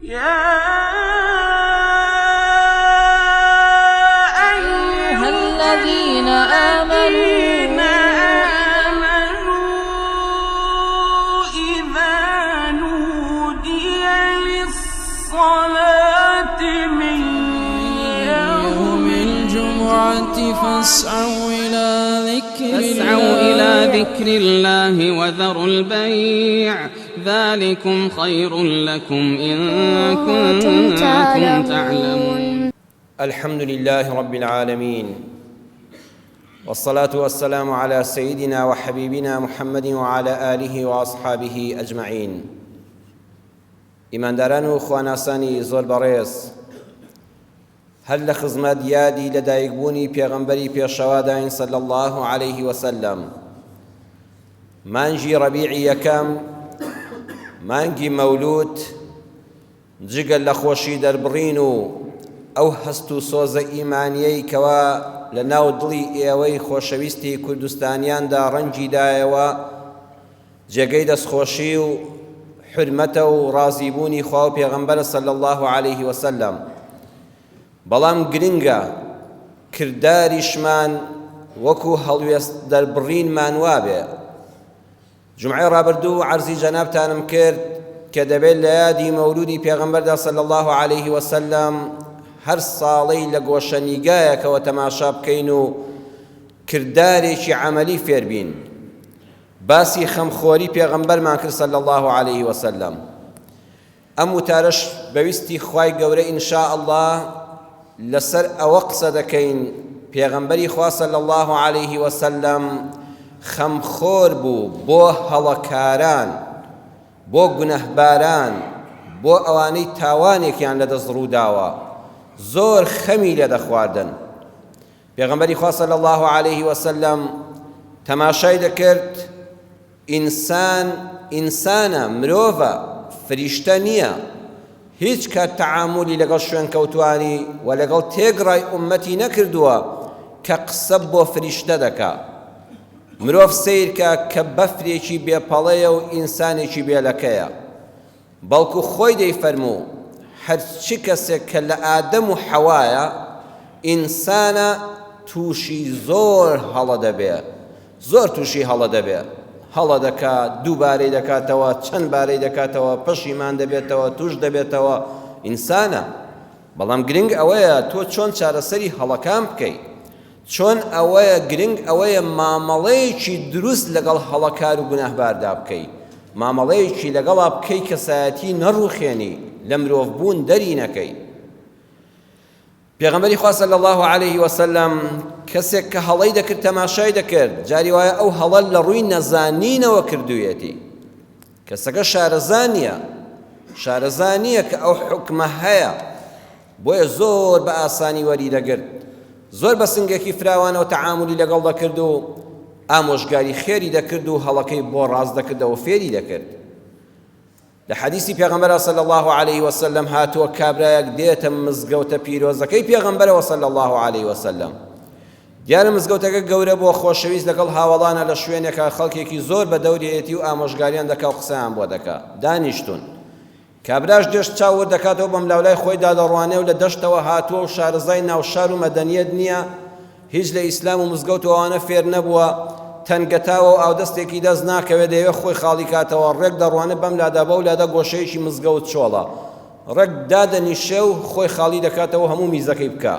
يا أيها الذين آمنوا إذا نودي للصلاة من يوم الجمعة فاسعوا إلى ذكر فاسعوا إلى ذكر الله وذروا البيع ذلكم خير لكم إن كنتم كنتم تعلمون. تعلمون. الحمد لله رب العالمين والصلاة والسلام على سيدنا وحبيبنا محمد وعلى آله وأصحابه أجمعين. ئیمانداران و خواناسانی زۆر بەڕێز، هەر لە خزمەت یادی لەدایکبوونی پێغەمبەری پێشەواداین صلی الله علیه وسلم. مانگی ڕەبیعی یەکەم، مانگی مەولود، جگە لە خۆشی دەربڕین و ئەو هەست و سۆزە ئیمانیەی کەوا لە ناو دڵی ئێوەی خۆشەویستی کوردستانیاندا ڕەنگی دایەوە، جێگەی دەستخۆشی و حورمەتە و ڕازیبوونی خوا و پێغەمبەرە صلی اللە علیه وسلم. بەڵام گرنگە کرداریشمان وەکو هەڵوێست دەربڕینمان وابێ. جومعەی ڕابردوو عەرزی جەنابتانم کرد کە دەبێت لە یادی مەولودی پێغەمبەردا صلی اللە علیه وسلم هەر ساڵەی لە گۆشەنیگایەکەوە تەماشا بکەین و کردارێکی عەمەلی فێربین. باسی خەمخۆری پێغەمبەرمان کرد صلی اللە علیه وسلم. ئەم وتارەش بە ویستی خوای گەورە ان شاء اللە لەسەر ئەوە قسە دەکەین پێغەمبەری خوا صلی اللە علیه وسلم خەمخۆر بوو بۆ هەڵەکاران، بۆ گوناهباران، بۆ ئەوانەی تاوانێکیان لەدەست ڕووداوە، زۆر خەمی لێدەخواردن. پێغەمبەری خوا صلی اللە علیه وسلم تەماشای دەکرد ئینسان ئینسانە، مرۆڤە، فریشتە نییە، هیچ کات تەعامولی لەگەڵ شوێنکەوتوانی و لەگەڵ تێگڕای ئوممەتی نەکردووە کە قسە بۆ فریشتە دەکا. مرۆڤ سەیرکە کە بەفرێکی بێ پەڵەیە و ئینسانێکی بێ لەکەیە. بەڵکو خۆی دەیفەرموو، هەرچ کەسێک کە لە ئادەم و حەوایە، ئینسانە، تووشی زۆر هەڵە دەبێ، زۆر تووشی هەڵە دەبێ، هەڵە دەکا، دووبارەی دەکاتەوە، چەند بارەی دەکاتەوە، پەشیمان دەبێتەوە، تووش دەبێتەوە، ئینسانە. بەڵام گرنگ ئەوەیە تۆ چۆن چارەسەری هەڵەکان بکەی. چۆن ئەوەیە گرنگ ئەوەیە مامەڵەیەکی دروست لەگەڵ هەڵەکار و گوناهباردا بکەی، مامەڵەیەکی لەگەڵا بکەی کەسایەتی نەڕوخێنی، لە مرۆڤ بوون دەری نەکەی. پێغەمبەری خوا صلی اللە علیه وسلم کەسێک کە هەڵەی دەکرد تەماشای دەکرد، جاری وایە ئەو هەڵە لە ڕووی نەزانینەوە کردوویەتی، کەسەکە شارەزا نییە، شارەزا نییە کە ئەو حوکمە هەیە، بۆیە زۆر بە ئاسانی وەری دەگرت، زۆر بە سنگێکی فراوانەوە تەعامولی لەگەڵ دەکرد و ئامۆژگاری خێری دەکرد و هەڵەکەی بۆ ڕاست دەکردەوە فێری دەکرد. لە حەدیسی پێغەمبەرا صلی اللە علیه وسلم هاتووە کابرایەک دێتە مزگەوتە پیرۆزەکەی پێغەمبەرەوە صلی اللە علیه وسلم، دیارە مزگەوتەکە گەورە بووە، خۆشەویست لەگەڵ هاوەڵانە لە شوێنێکا خەڵکێکی زۆر بە دەوریەتی و ئامۆژگاریان دەکا و قسەیان بۆ دەکا دانیشتوون. کابراش دێشت چاو ورد دەکاتەوە بەملاولای خۆیدا دەڕوانێ و لە دەشتەوە هاتووە و شارەزای ناوشار و مەدەنیەت نییە، هیچ لە ئیسلام و مزگەوت و ئەوانە فێر نەبووە، تەنگەتاوە و ئاودەستێکی دەست ناکەوێ دەیەوێ خۆی خاڵی کاتەوە، ڕێک دەڕوانێ بەم لادا بەو لادا گۆشەیەکی مزگەوت چۆڵە، ڕێک دادەنیشێ و خۆی خاڵی دەکاتەوە و هەموو میزەکەی بکا.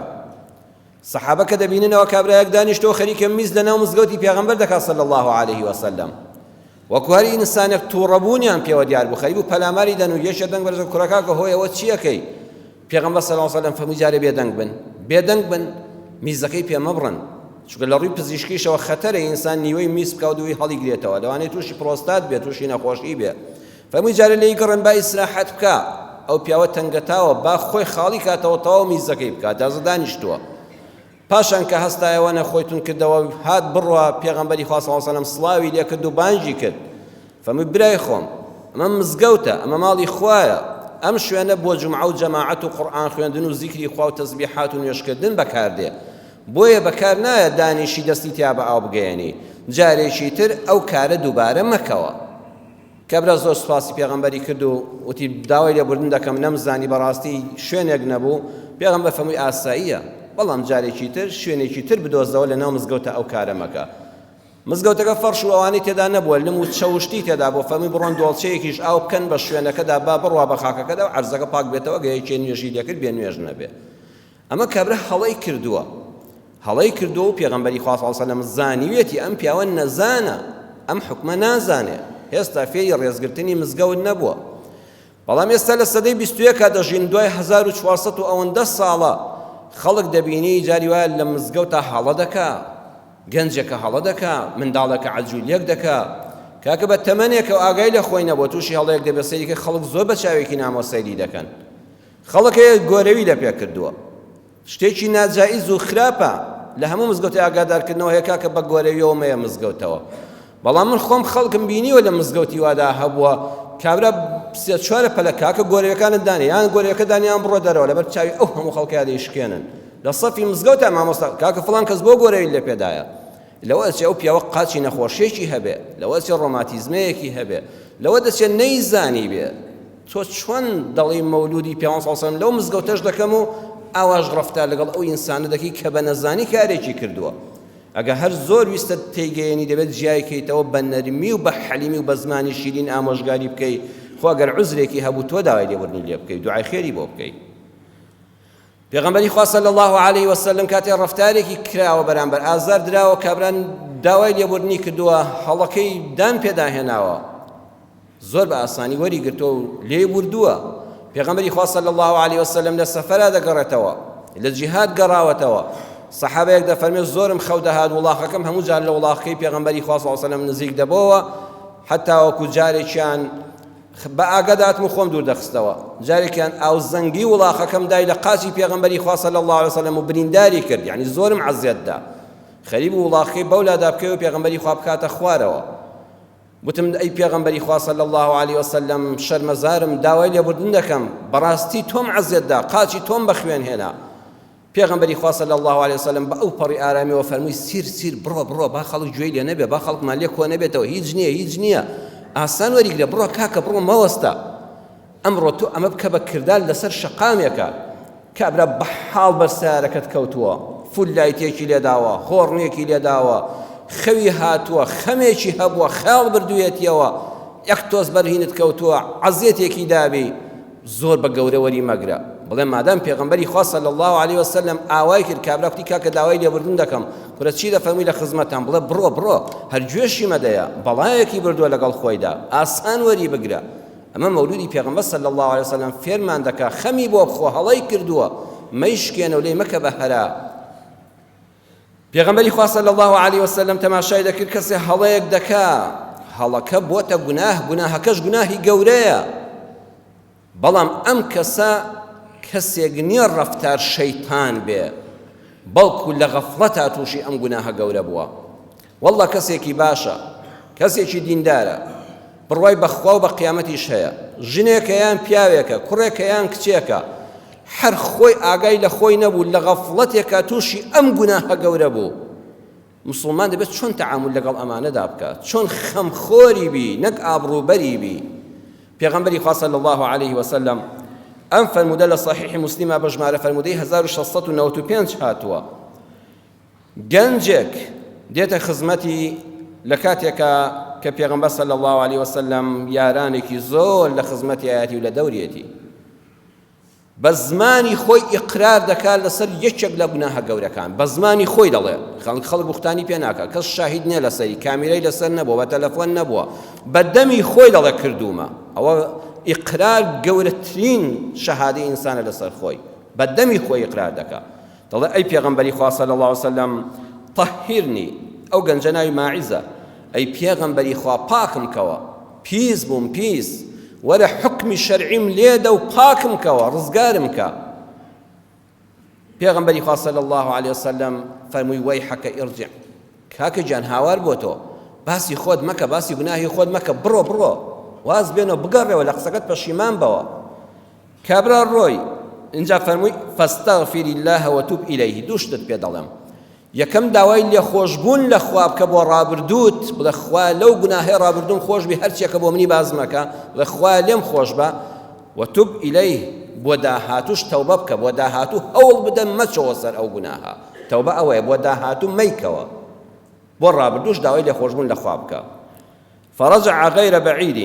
سەحابە کە دەبیننەوە کابرایەک دانیشتووە خەریکە میز لەناو مزگەوتی پێغەمبەر دەکات صلی اللە علیه وسلم، وەکو هەر ئینسانێک توڕەبوونیان پێوە دیار بوو، خەریک بوو پەلاماری دەن و یەکێ دەنگ بەرز کوڕە کاکە هۆی ئەوە چییەکەی؟ پێغەمبەر صلی اللە علیه وسلم فەرمووی جارێ بێدەنگ بن، بێدەنگ بن، میزەکەی پێ مەبڕن، چونکە لە ڕووی پزیشکیشەوە خەتەرە ئینسان نیوەی میز بکا و دووی هەڵیگرێتەوە، لەوانەیە تووشی پرۆستات بێ، تووشی نەخۆشی بێ. فەرمووی جارێ لێی گەڕێن با ئیسراحەت بکا، ئەو پیاوە تەنگەتاوە با خۆی خاڵی کاتەوە تەواو میزەکەی بکا، تازە دانیشتووە. پاشان کە هەستایەوە نە خۆی توند کردەوە هات بڕوا، پێغەمبەری خوا صلی اللە علیە وسلم سڵاوی لێ کرد و بانگی کرد فەرمووی برای خۆم ئەمە مزگەوتە، ئەمە ماڵی خوایە، ئەم شوێنە بۆ جومعە و جەماعەت و قورئان خوێندن و زیکری خوا و تەسبیحات و نوێژکردن بەکاردێ، بۆیە بەکار نایە دانیشی دەستی تیا بە ئاو بگەیەنی، جارێکی تر ئەو کارە دووبارە مەکەوە. کابرا زۆر سوپاسی پێغەمبەری کرد و وتی داوای لێبوردن دەکەم نەمزانی بەڕاستی شوێنێک نەبوو، پێغەمبەر فەرمووی ئاساییە، بەڵام جارێکی تر شوێنێکی تر بدۆزەوە لەناو مزگەوتا ئەو کارە مەکە. مزگەوتەکە فەرش و ئەوانەی تێدا نەبووە لم و چەوشتی تێدا بووە، فەرمووی بڕۆن دۆڵچەیەکیش ئاو بکەن بە شوێنەکەدا با بڕوا بە خاکەکەدا و عەرزەکە پاک بێتەوە گەر یەکێ نوێژی لێکرد بێ نوێژ نەبێ. ئەمە کابرا هەڵەی کردووە هەڵەی کردووە و پێغەمبەری خوا صلی اللە علیه وسلم زانیویەتی ئەم پیاوە نەزانە ئەم حوکمە نازانێ هێستا فێری ڕێزگرتنی مزگەوت نەبووە بەڵام ئێستا لە سەدەی 21 دەژین دوای 1400 و ئەوەندە ساڵە خەڵک دەبینی جاری وایە لە مزگەوتا هەڵە دەکا گەنجێکە هەڵە دەکا منداڵێکە عەجولیەک دەکا کاکە بە تەمەنێکە و ئاگای لە خۆی نەبووە تووشی هەڵەیەک دەبێت سەیریکە خەڵک زۆر بە چاوێکی نامۆ سەیری دەکەن خەڵک هەیە گۆرەوی لە پێ کردووە شتێکی ناجائیز و خراپە لە هەموو مزگەوتی ئاگادارکردنەوە هەیە کاکە بە گۆرەویەوە مەیە مزگەوتەوە بەڵام من خۆم خەڵکم بینیوە لە مزگەوتی وادا هەبووە کابرا سێ چوارە پەلە کاکە گۆرەویەکانت دانێ یان گۆرەویەکە دانیان بڕۆ دەرەوە لەبەر چاوی ئەو هەموو خەڵکە دەیشکێنن لە سەفی مزگەوتە مامۆستا کاکە فڵان کەس بۆ گۆرەوی لە پێدایە لەوە ئەچێ ئەو پیاوە قاچی نەخۆشیەکی هەبێ، لەوە ئەچێ ڕۆماتیزمەیەکی هەبێ، لەوە دەچێ نەیزانیبێ. تۆ چۆن دەڵێی مەولودی پێغەمبەر صلی اللە علیه و سلم لەو مزگەوتەش دەکەم و ئاواش ڕەفتار لەگەڵ ئەو ئینسانە دەکەی کە بە نەزانی کارێکی کردووە. ئەگەر هەر زۆر ویستت تێیگەیەنی دەبێت جیای کەیتەوە بە نەرمی و بە حەلیمی و بە زمانی شیرین ئامۆژگاری بکەی، خۆ ئەگەر عوزرێکی هەبوو تۆ داوای لێبوردنی لێ بکەی و دوعای خێری بۆ بکەی. پێغەمبەری خوا صلی اللە علیه وسلم کاتێ ڕەفتارێکی کراوە بەرامبەر ئازار دراوە کابرا داوای لێبوردنی کردووە هەڵەکەی دان پێدا هێناوە زۆر بە ئاسانی وەری گرتووە و لێی بوردووە پێغەمبەری خوا صلی اللە علیه وسلم لە سەفەرا دەگەڕێتەوە لە جیهاد گەڕاوەتەوە سەحابەیەک دەفەرمێ زۆرم خەو دەهات وڵاخەکەم هەموو جار لە وڵاخەکەی پێغەمبەری خوا صلی اللە علیه وسلم نزیک دەبۆوە حتا وەکو جارێکیان بە ئاگا دەهاتم و خۆم دوور دەخستەوە. جارێکیان ئاوزەنگی وڵاخەکەم دای لە قاچی پێغەمبەری خوا صلی اللە علیە وسلم و برینداری کرد، یعنی زۆرم عەزیەت دا. خەریک بوو وڵاخەکەی بەولادا بکەوێ و پێغەمبەری خوا بکاتە خوارەوە. گوتم ئەی پێغەمبەری خوا صلی اللە علیە وسلم شەرمەزارم، داوای لێبوردن دەکەم، بەڕاستی تۆم عەزیەت دا، قاچی تۆم بە خوێن هێنا. پێغەمبەری خوا صلی اللە علیە وسلم بە ئەو پەڕی ئارامیەوە فەرمووی سیر سیر بڕۆ بڕۆ با خەڵک گوێی لێ نەبێ با خەڵکمان لێ کۆ نەبێتەوە هیچ نییە هیچ نییە ئاسان وەریگرە بڕۆ کاکە بڕۆ مەوەستە ئەمڕۆ تۆ ئەمە بکە بە کردار لەسەر شەقامێکە کابرا بە حاڵ بەر سیارەکەت کەوتووە فول لایتێکی لێداوە هۆڕنێکی لێداوە خەوی هاتووە خەمێکی هەبووە خەیاڵ بردوویەتیەوە یەک تۆز بەرهینت کەوتووە عەزێتێکی دابی زۆر بە گەورە وەری مەگرە بڵێ مادام پێغەمبەری خوا صلی اللە علیه وسلم ئاوای کرد کابرا کوتی کاکە داوای لێبوردن دەکەم کورە چی دەفەرمووی لە خزمەتان بڵێ بڕۆ بڕۆ هەر گوێشی مەدەیە بەڵایەکی بردووە لەگەڵ خۆیدا ئاسان وەری بگرە ئەمە مەولودی پێغەمبەر صلی اللە علیه وسلم فێرمان دەکا خەمی بۆ بخۆ هەڵەی کردووە مەیشکێنە و لێی مەکە بە هەرا پێغەمبەری خوا صلی اللە علیه وسلم تەماشای دەکرد کەسێ هەڵەیەک دەکا هەڵەکە بۆتە گوناه گوناهەکەش گوناهی گەورەیە بەڵام ئەم کەسە کەسێک نییە ڕەفتار شەیتان بێ بەڵکو لە غەفڵەتا تووشی ئەم گوناهە گەورە بووە واللە کەسێکی باشە کەسێکی دیندارە بڕوای بەخوا و بە قیامەتیش هەیە ژنێکە یان پیاوێکە کوڕێکە یان کچێکە هەر خۆی ئاگای لە خۆی نەبوو لە غەفڵەتێکا تووشی ئەم گوناهە گەورە بوو مسلمان دەبێت چۆن تەعامول لەگەڵ ئەمانەدا بکات چۆن خەمخۆری بی نەک ئابڕووبەری بی پێغەمبەری خوا صلی الله علیه وسلم ئەم فەرموودە لە صحیح مسلمە بە ژمارە فەرموودەی 1695 هاتووە گەنجێک دێتە خزمەتی لە کاتێکا کە پێغەمبەر صلی اللە علیه وسلم یارانێکی زۆر لە خزمەتیایەتی و لە دەوریەتی بە زمانی خۆی ئیقرار دەکات لەسەر یەکێک لە گوناهە گەورەکان بە زمانی خۆی دەڵێ خەڵک خەڵک بوختانی پێ ناکە کەس شاهید نییە لەسەری کامیرەی لەسەر نەبووە بە تەلەفۆن نەبووە بە دەمی خۆی دەڵێ کردوومە ئەوە ئیقرار گەورەترین شەهادەی ئینسانە لەسەر خۆی بە دەمی خۆی ئیقرار دەکات دەڵێ ئەی پێغەمبەری خوا صلی اللە علیە وسلم طهرنی ئەو گەنجە ناوی ماعیزە ئەی پێغەمبەری خوا پاکم کەوە پیس بووم پیس وەرە حکمی شەرعیم لێدە و پاکم کەوە ڕزگارم کە پێغەمبەری خوا صلی الله علیه وسلم فەرمووی وەیحەکە ارجع کاکە گیان هاوار بۆ تۆ باسی خۆت مەکە باسی گوناهی خۆت مەکە بڕۆ بڕۆ واز بێنەوە بگەڕێەوە لە قسەکەت پەشیمان بەوە کابرا ڕۆی ئینجا فەرمووی فاستغفر الله وتوب الیه دوو شتت پێ دەڵێم. یەکەم داوای لێخۆشبوون لە خوا بکە بۆ ڕابردووت، بڵێ خوایە لەو گوناهەی ڕابردووم خۆش بی هەرچیەکە بۆ منی باس مەکە، بڵێ خوایە لێم خۆش بە، وتب الیه، بۆ داهاتووش تەوبە بکە، بۆ داهاتوو هەوڵ بدە مەچۆوە سەر ئەو گوناهە، تەوبە ئەوەیە بۆ داهاتوو مەیکەوە، بۆ ڕابردووش داوای لێخۆشبوون لە خوا بکە. فرجع غیر بعید،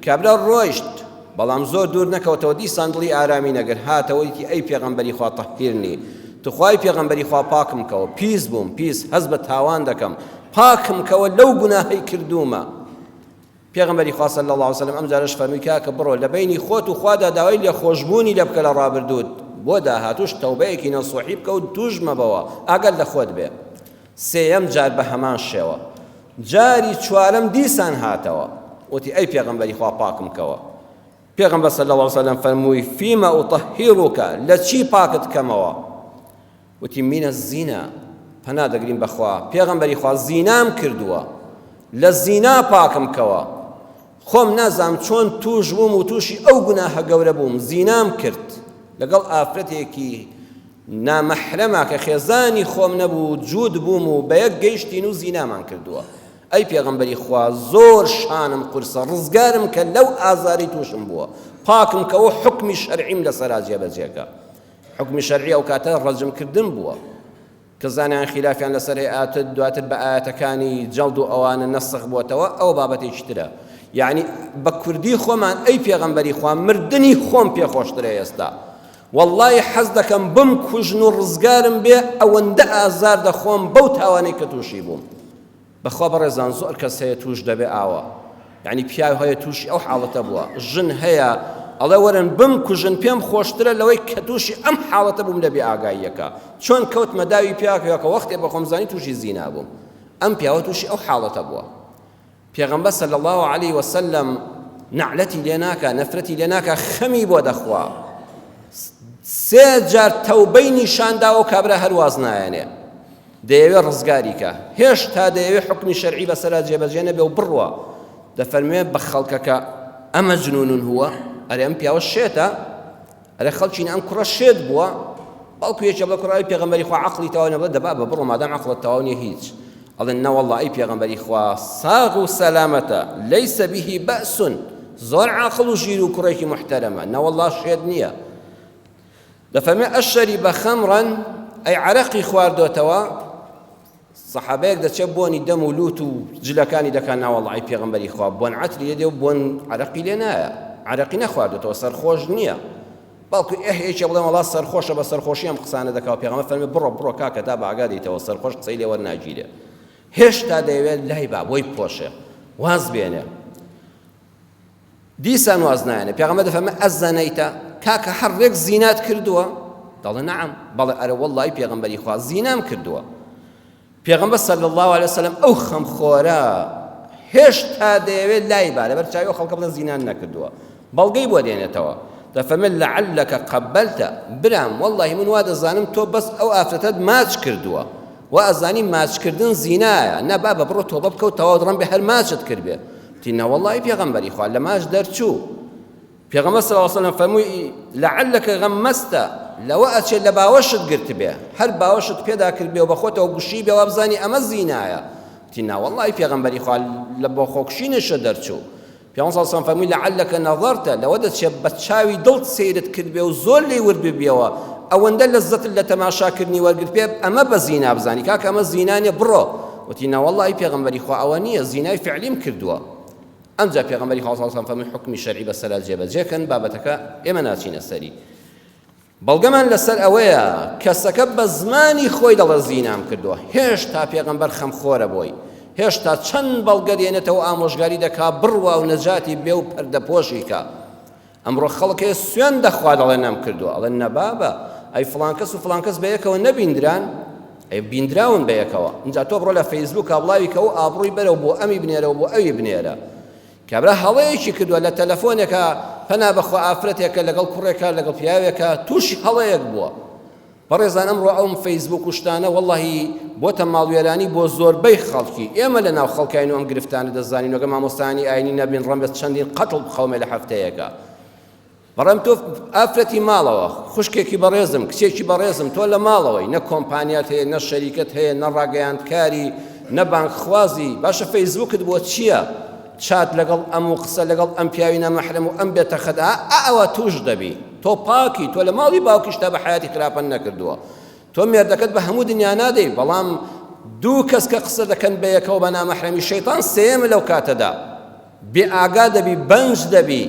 کابرا ڕۆیشت، بەڵام زۆر دوور نەکەوتەوە دیسان دڵی ئارامی نەگرت، هاتەوە وتی، ئەی پێغەمبەری خوا طهرنی، توخوای پێغەمبەری خوا پاکم کەوە، پیس بووم، پیس، هەست بە تاوان دەکەم، پاکم کەوە لەو گوناهەی کردوومە. پێغەمبەری خوا صلی اللە علیە وسلم ئەمجارەش فەرمووی، کاکە بڕۆ لە بەینی خۆت و خوادا داوای لێخۆشبوونی لێ بکە لە ڕابردووت، بۆ داهاتووش تەوبەیەکی نەسوحی بکە و تووش مەبەوە، ئاگات لە خۆت بێ. سێیەم جار بە هەمان شێوە. جاری چوارەم دیسان هاتەوە وتی ئەی پێغەمبەری خوا پاکم کەوە. پێغەمبەر صلی اللە علیه وسلم فەرمووی فیما اطهرک لە چی پاکت کەمەوە؟ وتی من الزنا پەنا دەگرین بەخوا پێغەمبەری خوا زینام کردووە لە زینا پاکم کەوە خۆم نازانم چۆن توش بووم و تووشی ئەو گوناهە گەورە بووم زینام کرد لەگەڵ ئافرەتێکی نامەحرەما کە خێزانی خۆم نەبوو جووت بووم و بەیەک گەیشتین و زینامان کردووە ئەی پێغەمبەری خوا زۆر شانم قورسە ڕزگارم کە لەو ئازاری تووشم بووە پاکم کەوە حکمی شەرعیم لەسەرا جێبەجێکە حکمی شەرعی ئەو کاتە ڕەجمکردن بووە کە زانایان خیلافیان لەسەر هەیە ئاتت دواتر بە ئایەتەکانی جەڵد و ئەوانە نەسخ بۆتەوە ئەوە بابەتێکی ترە یعنی بە کوردی خۆمان ئەی پێغەمبەری خوا مردنی خۆم پێ خۆشترە ئێستا وەڵڵاهی حەز دەکەم بمکوژن و ڕزگارم بێ ئەوەندە ئازار دەخۆم بەو تاوانەی کە تووشی بووم بەخوا بەڕێزان زۆر کەس هەیە توش دەبێ ئاوا یعنی پیاو هەیە تووشی ئەو حاڵەتە بووە ژن هەیە ئەڵێ وەرن بم کوژن پێم خۆشترە لەوەی کە تووشی ئەم حاڵەتە بووم لە بێ ئاگاییەکە چۆن کەوتمە داوی پیاکەکە وەختێ بە خۆم زانی تووشی زینا بووم ئەم پیاوە تووشی ئەو حاڵەتە بووە پێغەمبەر صلی اللە علیه وسلم نەعلەتی لێ ناکا نەفرەتی لێ ناکا خەمی بۆ دەخوا سێ جار تەوبەی نیشان داوە و کابرا هەر واز نایەنێ دەیەوێ ڕزگاری کە هێشتا دەیەوێ حکمی شەرعی بەسەرا جێبەجێ نەبێ و بڕوا دەفەرموێ بە خەڵکەکە ئەمە جنونون هووە ئەرێ ئەم پیاوە شێتە ئەرێ خەڵکینە ئەم کوڕە شێت بووە؟ بەڵکو یەکێ بڵێ کوڕە ئەی پێغەمبەری خوا عەقڵی تەواو نیە بڵێ دەبا بە بڕۆ مادام عەقڵت تەواو نیە هیچ ئەڵێن نەوەڵڵا ئەی پێغەمبەری خوا ساغ و سەلامەتە لەیسە به بەئس زۆر عاقڵ و ژیر و کوڕێکی محتەرەمە نەوەڵڵا شێت نییە دەفەرمێ ئەشەریبە خەمڕەن ئەی عەرەقی خواردۆتەوە سەحابەیەک دەچێت بۆنی دەم و لوت و جلەکانی دەکات ناوەڵای پێغەمبەری خوا بۆن عەتری لێ دێ و بۆن عەرەقی لێ نایە عەرەقی نەخواردێتەوە سەرخۆش نییە بەڵکو ئێه یەکێ بڵێ وەڵا سەرخۆشە بە سەرخۆشی ئەم قسانە دەکا و پێغەمبەر فەرمی بڕۆ بڕۆ کاکە تا بە ئاگا دێیتەوە سەرخۆش قسەی لێ وەرناگیرێ هێشتا دەیەوێت لای با بۆی بپۆشێ واز بێنێ دیسان واز نایەنێ پێغەمبەر دەفەرمێ ئەزەنەیتە کاکە هەر ڕێک زینات کردووە دەڵێ نەعم بەڵێ ئەرە وەڵڵاهی پێغەمبەری خوا زینام کردووە پێغەمبەر صلی الله علیه وسلم ئەو خەمخۆرە هێشتا دەیەوێت لای با لەبەر چاوی ئەو خەڵکە بڵێ زینان نەکردووە بەڵگەی بۆ دێنێتەوە دەفەرمێت لعلک قبلت برام واللهی من وا دەزانم تۆ بەس ئەو ئافرەتەت ماچ کردووە وا ئەزانی ماچکردن زینایە نە بابە بڕۆ تۆبە بکە و تەواو ڕەنبێ هەر ماچت کردبێ وتی نەوەڵڵاهی پێغەمبەری خوا لە ماچ دەرچوو پێغەمبەر صلی الله علیه وسلم فەرمووی لعلک غمست لەوە ئەچێت لە باوەشت گرتبێ هەر باوەشت پێدا کردبێ و بەخۆتەوە گوشی بێ وابزانی ئەمە زینایە وتی ناوەڵڵاهی پێغەمبەری خوا لە بۆ خۆکوشینیشە دەرچوو پێغەمبەر صلی الله علیه وسلم فەرمووی لعلک نظرت لەوە دەچێت بە چاوی دڵت سەیرت کردبێ و زۆر لێی ورد ببیەوە ئەوەندە لەزەتت لە تەماشاکردنی وەرگرت پێ ئەمە بە زینا بزانی کاکە ئەمە زینا نییە بڕۆ وتی نەوەڵڵاهی پێغەمبەری خوا ئەوە نییە زینای فعلیم کردووە ئەمجا پێغەمبەری خوا صلی الله علیه وسلم فەرمووی حوکمی شەرعی بەسەرا جێبەجێ کەن بابەتەکە ئێمە ناچینە سەری بەڵگەمان لەسەر ئەوەیە کەسەکە بە زمانی خۆی دەڵێ زینام کردووە، هێشتا پێغەمبەر خەمخۆرە بۆی، هێشتا چەند بەڵگە دێنێتەوە ئامۆژگاری دەکا بڕوا و نەجاتی بێ و پەردەپۆشی کا. ئەمڕۆ خەڵک هەیە سوێند دەخوا دەڵێ نەمکردووە، ئەڵێ نەبابە ئەی فڵان کەس و فڵان کەس بەیەکەوە نەبیندران؟ ئەی بیندراون بەیەکەوە. ئینجا تۆ بڕۆ لە فەیسبووکا بڵاوی کە و ئابڕووی بەرەو بۆ ئەمی بنێرەوە بۆ ئەوی بنێرە. کابرا هەڵەیەکی کردووە لە تەلەفۆنێکا پەنا بەخوا ئافرەتێکە لەگەڵ کوڕێکا لەگەڵ پیاوێکا تووشی هەڵەیەک بووە بەڕێزان ئەمڕۆ ئەوم فەیسبوک و شتانە وەڵڵاهی بۆتە ماڵوێرانی بۆ زۆربەی خەڵکی ئێمە لە ناو خەڵکاین و ئەم گرفتانە دەزانین وەگە مامۆستایانی ئاینی نەبین ڕەنگە چەندین قەتڵ بقەومێ لە هەفتەیەکە. بەڵام تۆ ئافرەتی ماڵەوە، خوشکێکی بەڕێزم، کچێکی بەڕێزم، تۆ لە ماڵەوەی، نە کۆمپانیات هەیە، نە شەریکەت هەیە، نە ڕاگەیاندکاری، نە بانگخوازی، باشە فەیسبووکت بۆ چییە؟ چات لەگەڵ ئەم و قسە لەگەڵ ئەم پیاوی نامەحرەم و ئەم بێتەخەت، ئا ئەوە تووش دەبی. تۆ پاکی، تۆ لە ماڵی باوکیشتا بە حەیاتی خراپەت نەکردووە. تۆ مێردەکەت بە هەموو دنیا نادەی، بەڵام دوو کەس کە قسە دەکەن بەیەکەوە بە نامەحرەمی شەیتان سێیەمە لەو کاتەدا. بێ ئاگا دەبی بەنج دەبی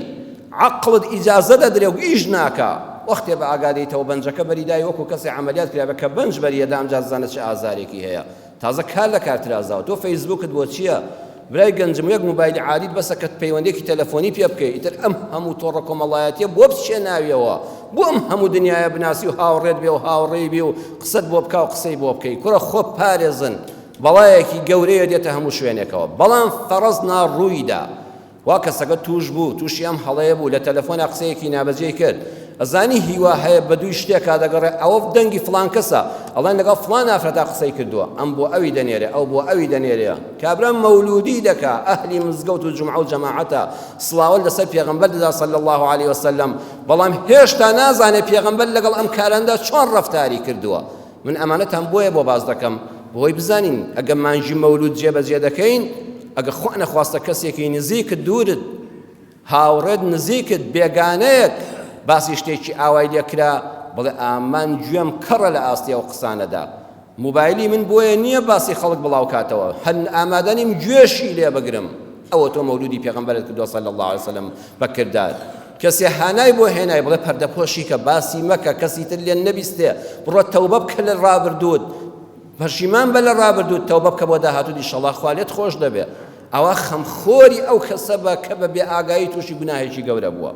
عەقڵت ئیجازە دەدرێ و ئیش ناکا وەختێ بە ئاگا دێیتەوە بەنجەکە بەری دای وەکو کەسێ عەمەلیات کرابێ کە بەنج بەری ئەدا ئەمجا دەزانێ چ ئازارێکی هەیە تازە کار لە کار ترازاوە تۆ فەیسبووکت بۆ چییە برای گەنجم یەک موبایلی عادیت بەسە کە پەیوەندێکی تەلەفۆنی پێ بکەی ئیتر ئەم هەموو تۆڕە کۆمەڵایەتیە بۆ بچێ ناویەوە بۆ ئەم هەموو دنیاە بناسی و هاوڕێت بێ و هاوڕێی بێ و قسەت بۆ بکا و قسەی بۆ بکەی کوڕە خۆ پارێزن بەڵایەکی گەورەیە دێتە هەموو شوێنێکەوە بەڵام فەڕەزنا ڕوویدا وا کەسەکە توش بوو توشی ئەم هەڵەیە بوو لە تەلەفۆنا قسەیەکی نابەجێی کرد ئەزانی هیوا هەیە بە دووی شتێکا دەگەڕێ ئەوە دەنگی فڵان کەسە ئەڵێن لەگەڵ فڵان ئافرەتا قسەی کردووە ئەم بۆ ئەوی دەنێرێ ئەو بۆ ئەوی دەنێرێ کابرا مەولودی دەکا ئەهلی مزگەوت و جومعە و جەماعەتە سڵاوت لەسەر پێغەمبەر دەدا صلی الله علیه وسلم بەڵام هێشتا نازانێ پێغەمبەر لەگەڵ ئەم کاراندا چۆن ڕەفتاری کردووە من ئەمانەتان بۆیە بۆ باس دەکەم بۆی بزانین ئەگە مانگی مەولود جێبەجێ دەکەین ئەگە خوا نەخواستە کەسێکی نزیکت دوورت هاوڕێت نزیکت بێگانەیەک باسی شتێکی ئاوای لێکرا بڵێ ئامان گوێم کەڕە لە ئاستی ئەو قسانەدا موبایلی من بۆیە نییە باسی خەڵک بڵاوکاتەوە هەر ئامادە نیم گوێشی لێ بگرم ئەوە تۆ مەولودی پێغەمبەرت کردووە صلی الله علیه وسلم بە کردار کەسێ هانای بۆ هێنای بڵێ پەردەپۆشی کە باسی مەکە کەسی تر لێ نەبیستێ بڕۆ تەوبە بکە لە ڕابردووت پەشیمان بە لە ڕابردووت تەوبە بکە بۆ داهاتوو ئیشەڵا خوا لێت خۆش دەبێ ئەوە خەمخۆری ئەو کەسە بە کە بە بێ ئاگایی تووشی گوناهێکی گەورە بووە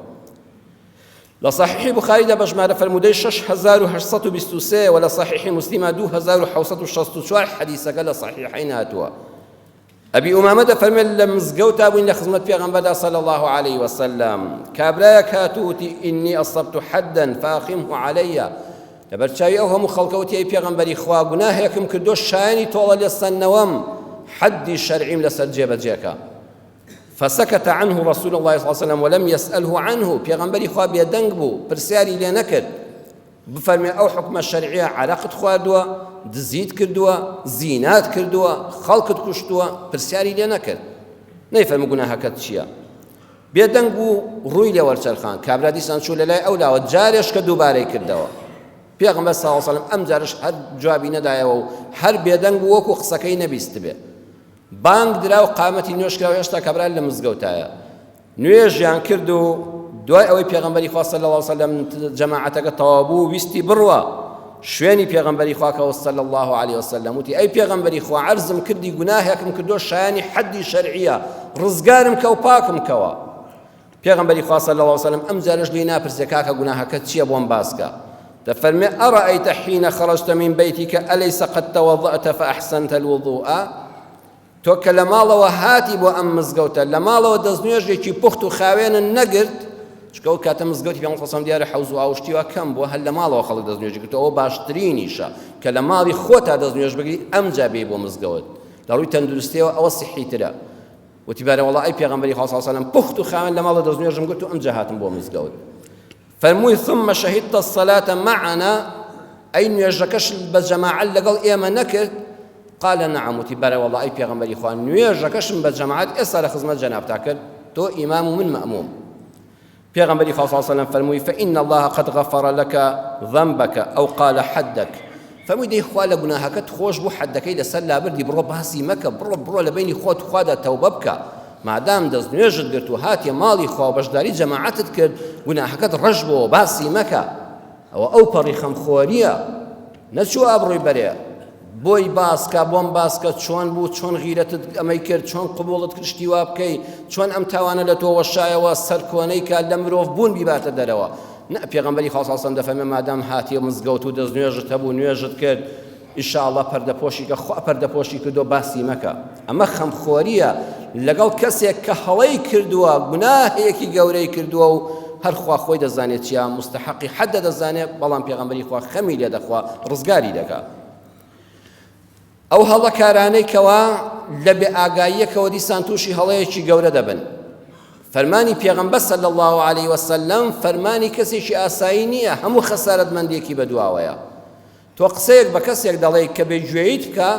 لە صحیحی بخاریدا بە ژمارە فەرموودەی 6823 و لە صحیحی مسلمە 2764 حەدیسەکە لە صحیحین هاتووە ئەبی ئومامە دەفەرمێت لە مزگەوتا بووین لە خزمەت پێغەمبەردا صلی الله علیه وسلم کابرایەک هات و وتی ئینی ئەصبت حدا فاقمه علی لەبەر چاوی ئەو هەموو خەڵکە وتی ئەی پێغەمبەری خوا گوناهێکم کردووە شایەنی تۆڵە لێسەندنەوەم حەدی شەرعیم لەسەر جێبەجێکە فسكت عنه رسول الله صلى الله عليه وسلم ولم يسأله عنه پێغەمبەری خوا بێدەنگ بوو پرسیاری لێ نەکرد بفەرمێ ئەو حوکمە شەرعیە عەرەقت خواردووە، دزیت کردووە، زینات کردووە، خەڵکت کوشتووە، پرسیاری لێ نەکرد. نەیفەرموو گوناهەکەت چییە؟ بێدەنگ بوو ڕووی لێ وەرچەرخان. کابرا دیسان چوو لە لای ئەو لاوە جارێش کە دووبارەی کردەوە. پێغەمبەر صلی الله علیه وسلم ئەم جارش هەر جوابی نەدایەوە و هەر بێدەنگ بوو وەکو قسەکەی نەبیستبێ. بانگ درا و قامەتی نوێژ کرا و هێشتا کابرا لە مزگەوتایە. نوێژیان کرد و دوای ئەوەی پێغەمبەری خوا صلی اللە علیه وسلم جەماعەتەکە تەواو بوو ویستی بڕوا شوێنی پێغەمبەری خوا کەوت صلی الله علیه وسلم وتی ئەی پێغەمبەری خوا عەرزم کردی گوناهێکم کردو شایانی حەدی شەرعیە ڕزگارم کە و پاکم کەوە پێغەمبەری خوا صلی الله علیه وسلم ئەم جارەش لێی ناپرسێ کاکە گوناهەکە چییە بۆم باس کە دەفەرمێ أرأيت حين خرجت من بيتك أليس قد توضأت فأحسنت الوضوء تۆ کە لە ماڵەوە هاتی بۆ ئەم مزگەوتە لە ماڵەوە دەستنوێژێکی پوخت و خاوێنت نەگرت چونکە ئەو کاتە مزگەوتی پێغەمبەر صلی دیارە حەوز و ئاوشتی وا کەم بووە هەر لە ماڵەوە خەڵک دەستنوێژی گرتووە ئەوە باشترینیشە کە لە ماڵی خۆتا دەستنوێژ بگری ئەمجا بێی بۆ مزگەوت لە ڕووی تەندروستیەوە ئەوە سیحیترە وتی بەرە وەڵا ئەی پێغەمبەری خوا صلی الله علیه و سلم پوخت و خاوێن لە ماڵەوە دەستنوێژم گرت و ئەمجا هاتم بۆ مزگەوت فەرمووی، ثم شهدت الصلاة معنا، ئەی نوێژەکەشت بە جەماعەت لەگەڵ ئێمە نەکرد؟ قال نعم، وتی، بەرە وەڵا ئەی پێغەمبەری خوا نوێژەکەشم بە جەماعەت ئێستا لە خزمەت جەنابتا کرد، تۆ ئیمام و من مەئموم. پێغەمبەری خوا صلی الله علیه وسلم فەرمووی، فإن الله قد غفر لك ذنبك أو قال حدك، فەرمووی دەی خوا لە گوناهەکەت خۆش بوو حەدەکەی لەسەر لابردی بڕۆ باسی مەکە بڕۆ بڕۆ لە بەینی خۆت خوادا تەوبە بکە مادام دەست نوێژت گرت و هاتیە ماڵی خوا و بەشداری جەماعەتت کرد گوناهەکەت ڕەش بۆ باسی مەکە ئەوە ئەو پەڕی خەمخۆریە نەچوو ئابڕووی بەرێ بۆی باسکە بۆم باسکە چۆن بوو چۆن غیرەتت ئەمەی کرد چۆن قبوڵت کرد شتی وا بکەی چۆن ئەم تاوانە لە تۆ وەشایەوە سەرکۆنەی کە لە مرۆڤ بوون بیباتە دەرەوە نا پێغەمبەری خوا صلی اللە علیە وسلم دەفەرمێ مادام هاتیە مزگەوت و دەستنوێژت هەبوو نوێژت کرد ان شاء اللە پەردەپۆشی کە خوا پەردەپۆشی کردووە باسی مەکە ئەمە خەمخۆریە لەگەڵ کەسێک کە هەڵەی کردووە گوناهێکی گەورەی کردووە و هەر خوا خۆی دەزانێت چیا مستحقی حەدە دەزانێت بەڵام پێغەمبەری خوا خەمی لێ دەخوا ڕزگاری دەکا ئەو هەڵەکارانەی کەوا لە بێ ئاگاییەکەوە دیسان تووشی هەڵەیەکی گەورە دەبن. فەرمانی پێغەمبەر صلی اللە علیە وسلم فەرمانی کەسێکی ئاسایی نییە، هەموو خەسارەتمەندیەکی بەدواوەیە. تۆ قسەیەک بە کەسێک دەڵێی کە بێگوێیت بکا،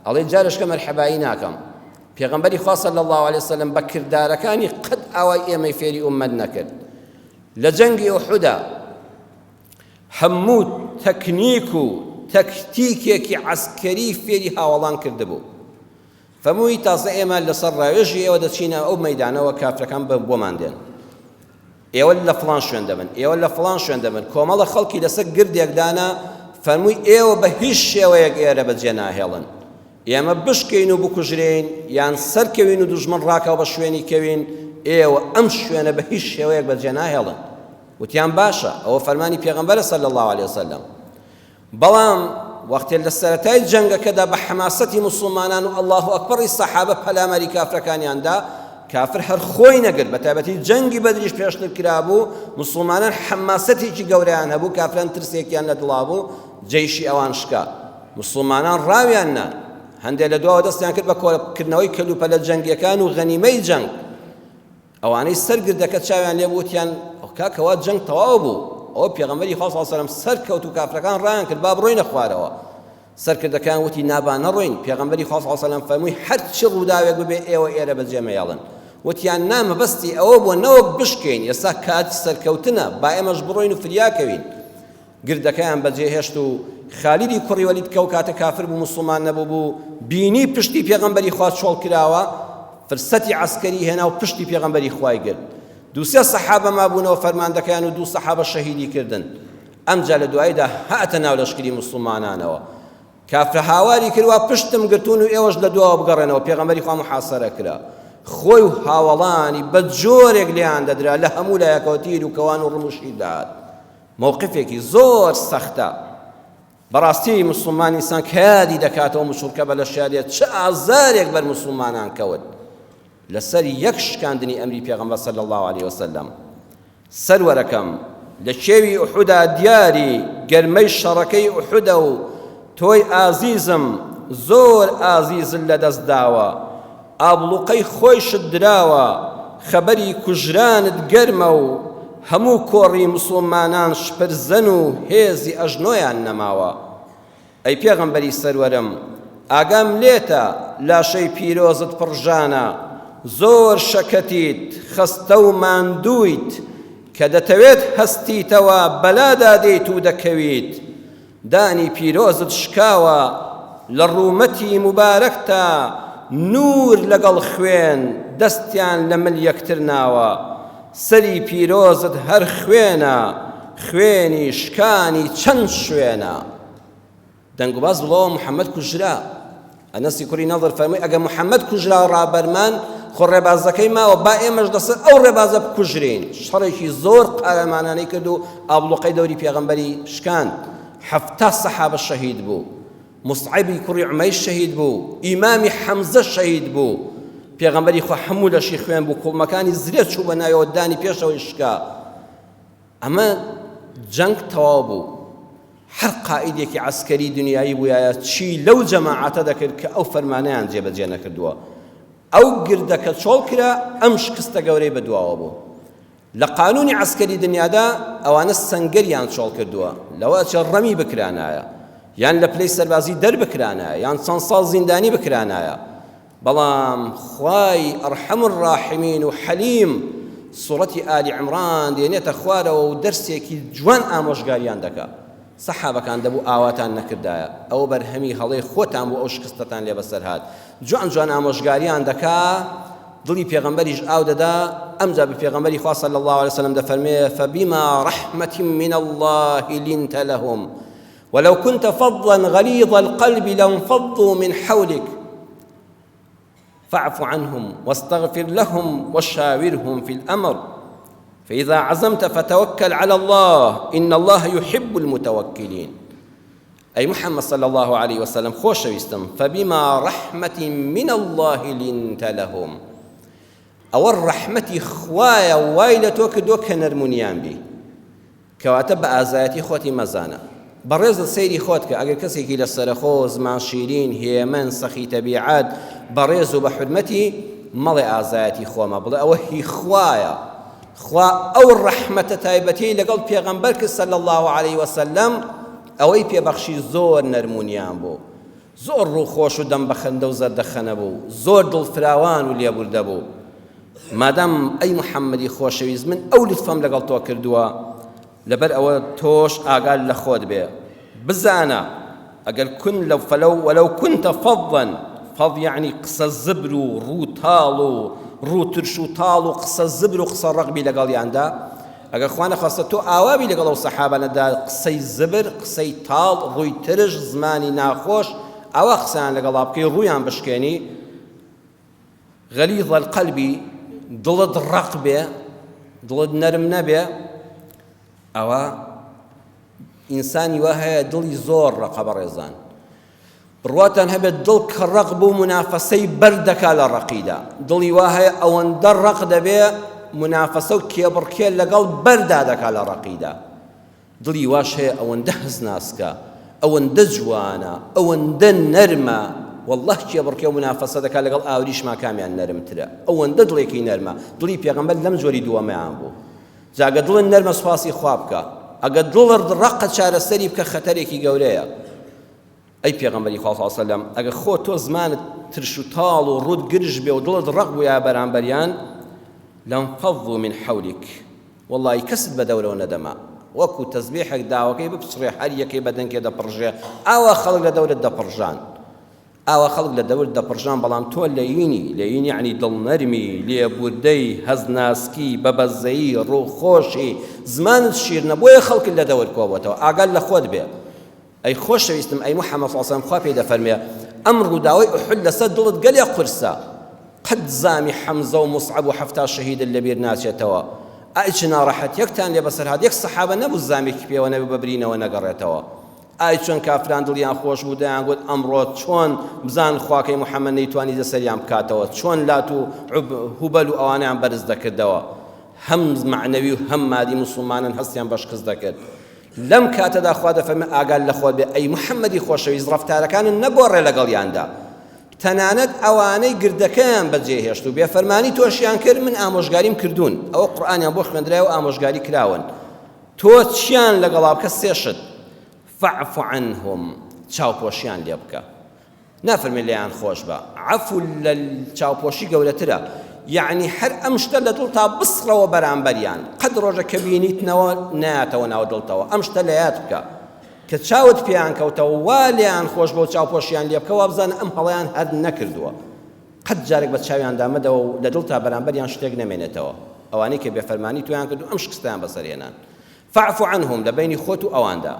ئەڵێ جارێشکە مەرحەبایی ناکەم. پێغەمبەری خوا صلی اللە علیە وسلم بە کردارەکانی قەت ئاوای ئێمەی فێری ئوممەت نەکرد. لە جەنگی ئوحودا هەموو تەکنیک و تەکتیکێکی عەسکەری فێری هاوەڵان کردبوو. فەرمووی تازە ئێمە لەسەر ڕاوێژی ئێوە دەچینە ئەو مەیدانەوە کافرەکان بۆمان دێن ئێوە لە فڵان شوێن دەبن ئێوە لە فڵان شوێن دەبن کۆمەڵە خەڵکی لەسەر گردێک دانا فەرمووی ئێوە بە هیچ شێوەیەک ئێرە بەجێ ناهێڵن ئێمە بشکین و بکوژرێین یان سەرکەوین و دوژمن ڕاکەوە بە شوێنی کەوین ئێوە ئەم شوێنە بە هیچ شێوەیەک بەجێ ناهێڵن وتیان باشە ئەوە فەرمانی پێغەمبەرە صلی الله علیه وسلم بەڵام وەختێ لە سەرەتای جەنگەکەدا بە حەماسەتی موسڵمانان و اللە اکبری سەحابە پەلاماری کافرەکانیان دا، کافر هەر خۆی نەگرت، بە تایبەتی جەنگی بەدریش پێشتر کرابوو، موسڵمانان حەماسەتێکی گەورەیان هەبوو، کافران ترسێکیان لە دڵا بوو، جەیشی ئەوان شکا. موسڵمانان ڕاویان نا. هەندێ لە دواوە دەستیان کرد بە کۆکردنەوەی کەلوپەلە جەنگیەکان و غەنیمەی جەنگ. ئەوانەی سەر گردەکە چاویان لێ بوو وتیان کاکە وا جەنگ تەواو بوو ئەوە پێغەمبەری خوا صلی الله علیه و سلم سەرکەوت و کافرەکان ڕایان کرد با بڕۆینە خوارەوە سەرکردەکان وتی نابا نەڕۆین پێغەمبەری خوا صلی الله علیه و سلم فەرمووی هەرچی ڕووداوێک ببێ ئێوە ئێرە بەجێ مەیەڵن وتیان نا مەبەستی ئەوە بووە نەوەک بشکێین ئێستا کاتی سەرکەوتنە با ئێمەش بڕۆین و فریاکەوین گردەکەیان بەجێهێشت و خالیدی کوڕی وەلید کە ئەو کاتە کافر بوو موسڵمان نەبووبوو بینی پشتی پێغەمبەری خوا چۆڵ کراوە فرسەتی عەسکەری هێنا و پشتی پێغەمبەری خوای گرت دوو سێ سەحابە مابوونەوە فەرماندەکەیان و دوو سەحابە شەهیدی کردن ئەمجا لە دواییدا هاتە ناو لەشکری موسڵمانانەوە کافرە هاواری کرد وا پشتم گرتوون و ئێوەش لە دواوە بگەڕێنەوە پێغەمبەری خوا محاسەرە کرا خۆی و هاوەڵانی بە جۆرێک لێیان دەدرا لە هەموو لایەکەوە تیر و کەوان و ڕم و شیر دەهات مەوقفێکی زۆر سەختە بەڕاستی موسڵمان ئینسان کە یادی دەکاتەوە مچوڕکە بە لەشیا دێت چ ئازارێک بەر موسڵمانان کەوت لەسەر یەک شکاندنی ئەمری پێغەمبەر صلی الله علیه وسلم سەروەرەکەم لە کێوی ئوحودا دیاری گەرمەی شەڕەکەی ئوحودە و تۆی ئازیزم زۆر ئازیزت لەدەست داوە ئابڵوقەی خۆیشت دراوە، خەبەری کوژرانت گەرمە و هەموو کۆڕی موسڵمانان شپرزەن و هێزی ئەژنۆیان نەماوە. ئەی پێغەمبەری سەروەرم، ئاگام لێتە، لاشەی پیرۆزت پڕ ژانە، زۆر شەکەتیت، خەستە و ماندوویت، کە دەتەوێت هەستیتەوە بەلادا دێیت و دەکەویت. دانی پیرۆزت شکاوە لە ڕوومەتی موبارەکتا نوور لەگەڵ خوێن دەستیان لە مل یەکتر ناوە سەری پیرۆزت هەر خوێنە خوێنی شکانی چەند شوێنە دەنگوباس بڵاوە محەممەد کوژرا ئەنەسی کوڕی نەضر فەرمووی ئەگەر محەممەد کوژرا ڕابەرمان خۆ ڕێبازەکەی ماوە با ئێمەش لەسەر ئەو ڕێبازە بکوژرین شەڕێکی زۆر قارەمانانەی کرد و ئابڵوقەی دەوری پێغەمبەری شکاند 70 سەحابە شەهید بوو مصعبی کوڕی عومەیر شەهید بوو ئیمامی حەمزە شەهید بوو پێغەمبەری خوا هەموو لەشی خوێن بوو کوڵمەکانی زرێ چوو بە ناویەوە دانی پێشەوەی شکا ئەمە جەنگ تەواو بوو هەر قائیدێکی عەسکەری دنیایی بوویایە چی لەو جەماعەتە دەکرد کە ئەو فەرمانەیان جێبەجێ نەکردووە ئەو گردەکە چۆڵ کرا ئەم شکستە گەورەی بەدواوە بوو لە قانونی عەسکەری دنیادا ئەوانە سەنگەریان چۆڵ کردووە لەوە ئەچێ ڕەمی بکرانایە یان لە پلەی سەربازی دەربکرانایە یان چەند ساڵ زیندانی بکرانایە بەڵام خوای ارحم الراحمین و حەلیم سوڕەتی ئالی عمران دێنێتە خوارەوە و دەرسێکی جوان ئامۆژگاریان دەکا سەحابەکان دەبوو ئاواتان نەکردایە ئەوە بەرهەمی هەڵەی خۆتان بوو ئەو شکستەتان لێ بەسەر هات جوان جوان ئامۆژگاریان دەکا دڵی پێغەمبەریش ئاو دەدا ئەمجا بە پێغەمبەری خوا صلی الله علیه وسلم دەفەرمێ فبما رحمة من الله لنت لهم ولو كنت فظا غليظ القلب لانفضوا من حولك فاعف عنهم واستغفر لهم وشاورهم في الأمر فإذا عزمت فتوكل على الله إن الله يحب المتوكلين أي محمد صلى الله عليه وسلم خۆشەویستم فبما رحمة من الله لنت لهم ئەوە ڕەحمەتی خوایە وای لە تۆ کردووە کە نەرمونیان بی کەواتە بە ئازایەتی خۆتی مەزانە. بەڕێزت سەیری خۆت کە، ئەگەر کەسێکی لەسەرەخۆ، زمان شیرین، هێمن، سەخی تەبیعەت، بەڕێز و بە حورمەتی، مەڵێ ئازایەتی خۆمە، بڵێ ئەوە هی خوایە، خوا ئەو ڕەحمەتە تایبەتیەی لەگەڵ پێغەمبەر کرد صلی اللە علیه وسلم ئەوەی پێبەخشی زۆر نەرم و نیان بوو، زۆر ڕووخۆش و دەم بەخەندە و زەردەخەنە بوو، زۆر دڵفراوان و لێبوردە بوو. مادام ئەی محەممەدی خۆشەویست من ئەو لوتفەم لەگەڵ تۆ کردووە، لەبەر ئەوە تۆش ئاگات لە خۆت بێ، بزانە ئەگەر کون لە فەلەو وەلەو كنت فظا، فظ یەعنی قسە زبر و ڕوو تاڵ و ڕوو ترش و تاڵ و قسە زبر و قسە ڕەق بی لەگەڵیاندا، ئەگەر خوا نەخواستە تۆ ئاوا بی لەگەڵ ئەو سەحابانەدا قسەی زبر، قسەی تاڵ، ڕووی ترش، زمانی ناخۆش، ئاوا قسەیان لەگەڵا بکەی ڕوویان بشکێنی، غلیظ القلب، دڵت ڕەق بێ، دڵت نەرم نەبێ، ئەوە ئینسانی وا هەیە دڵی زۆر ڕەقە بەڕێزان. بڕواتان هەبێت دڵ کە ڕەق بوو مونافەسەی بەرد دەکا لە ڕەقیدا، دڵی وا هەیە ئەوەندە ڕەق دەبێ مونافەسە و کێبڕکێ لەگەڵ بەردا دەکا لە ڕەقیدا، دڵی واش هەیە ئەوەندە هەست ناسکە، ئەوەندە جوانە، ئەوەندە نەرمە، واللە کێبڕکێ و مونافەسە دەکا لەگەڵ ئاوریشما کامیان نەرمترە، ئەوەندە دڵێکی نەرمە، دڵی پێغەمبەر لەم جۆری دووەمەیان بوو. جا گەر دڵت نەرمە سوپاسی خوا بکە، ئەگەر دڵت ڕەقە چارەسەری بکە خەتەرێکی گەورەیە. ئەی پێغەمبەری خوا صلی اللە علیە وسلم ئەگەر خۆ تۆ زمانت ترش و تاڵ و ڕووت گرژ بێ و دڵت ڕەق بوویایە بەرامبەریان لانفضوا من حولک وەڵڵاهی کەست بە دەورەوە نەدەما وەکو تەزبیحێک داوەکەی بپچڕێ هەر یەکەی بە دەنکێ دەپڕژێ ئاوا خەڵک لە دەورت دەپڕژان ئاوا خەڵک لە دەورت دەپڕژان بەڵام تۆ لەینی لەین یعنی دڵنەرمی لێبوردەی هەستناسکی بەبەزەیی ڕووخۆشی زمانت شیرنە بۆیە خەڵکت لە دەور کۆبۆتەوە ئاگات لە خۆت بێ ئەی خۆشەویستم ئەی محمد صلی اللە علیە وسلم خوا پێی دەفەرموێ ئەم ڕووداوەی ئوحود لەسەر دڵت گەلێ قورسە قەت زامی حەمزە و موسعەب و 70 شەهیدت لەبیر ناچێتەوە ئای چ ناڕەحەتیەکتان لێ بەسەر هات یەک سەحابە نەبوو زامێکی پێوە نەبوو بە برینەوە نەگەڕێتەوە ئای چۆن کافران دڵیان خۆش بوو دەیانگوت ئەمڕۆ چۆن بزان خواکەی محەممەد نەیتوانی لەسەریان بکاتەوە چۆن لات و هوبەل و ئەوانەیان بەرز دەکردەوە هەم مەعنەوی و هەم مادی موسڵمانان هەستیان بە شکست دەکرد لەم کاتەدا خوا دەفەرمێ ئاگات لە خۆت بێ ئەی محەممەدی خۆشەویست ڕەفتارەکانت نەگۆڕێ لەگەڵیاندا تەنانەت ئەوانەی گردەکەیان بەجێهێشت و بێفەرمانی تۆشیان کرد من ئامۆژگاریم کردوون ئەوە قورئانیان بۆ خوێندرای و ئامۆژگاری کراون تۆ چیان لەگەڵا بکە سێ شت فاعف عنهم چاوپۆشیان لێ بکە نافەرمێ لێیان خۆش بە، عەفو لە چاوپۆشی گەورەترە، یەعنی هەر ئەم شتە لە دڵتا بسڕەوە بەرامبەریان، قەت ڕۆژە کە بینیتنەوە نایاتەوە ناو دڵتەوە، ئەم شتە لە یاد بکە کە چاوت پێیان کەوتەوە وا لێیان خۆش بە و چاوپۆشیان لێ بکە وابزانە ئەم هەڵەیان هەر نەکردووە، قەت جارێک بە چاویاندا مەدەوە و لە دڵتا بەرامبەریان شتێک نەمێنێتەوە، ئەوانەی کە بێفەرمانی تۆیان کرد و ئەم شکستەیان بەسەر هێنان. فاعف عنهم لە بەینی خۆت و ئەواندا،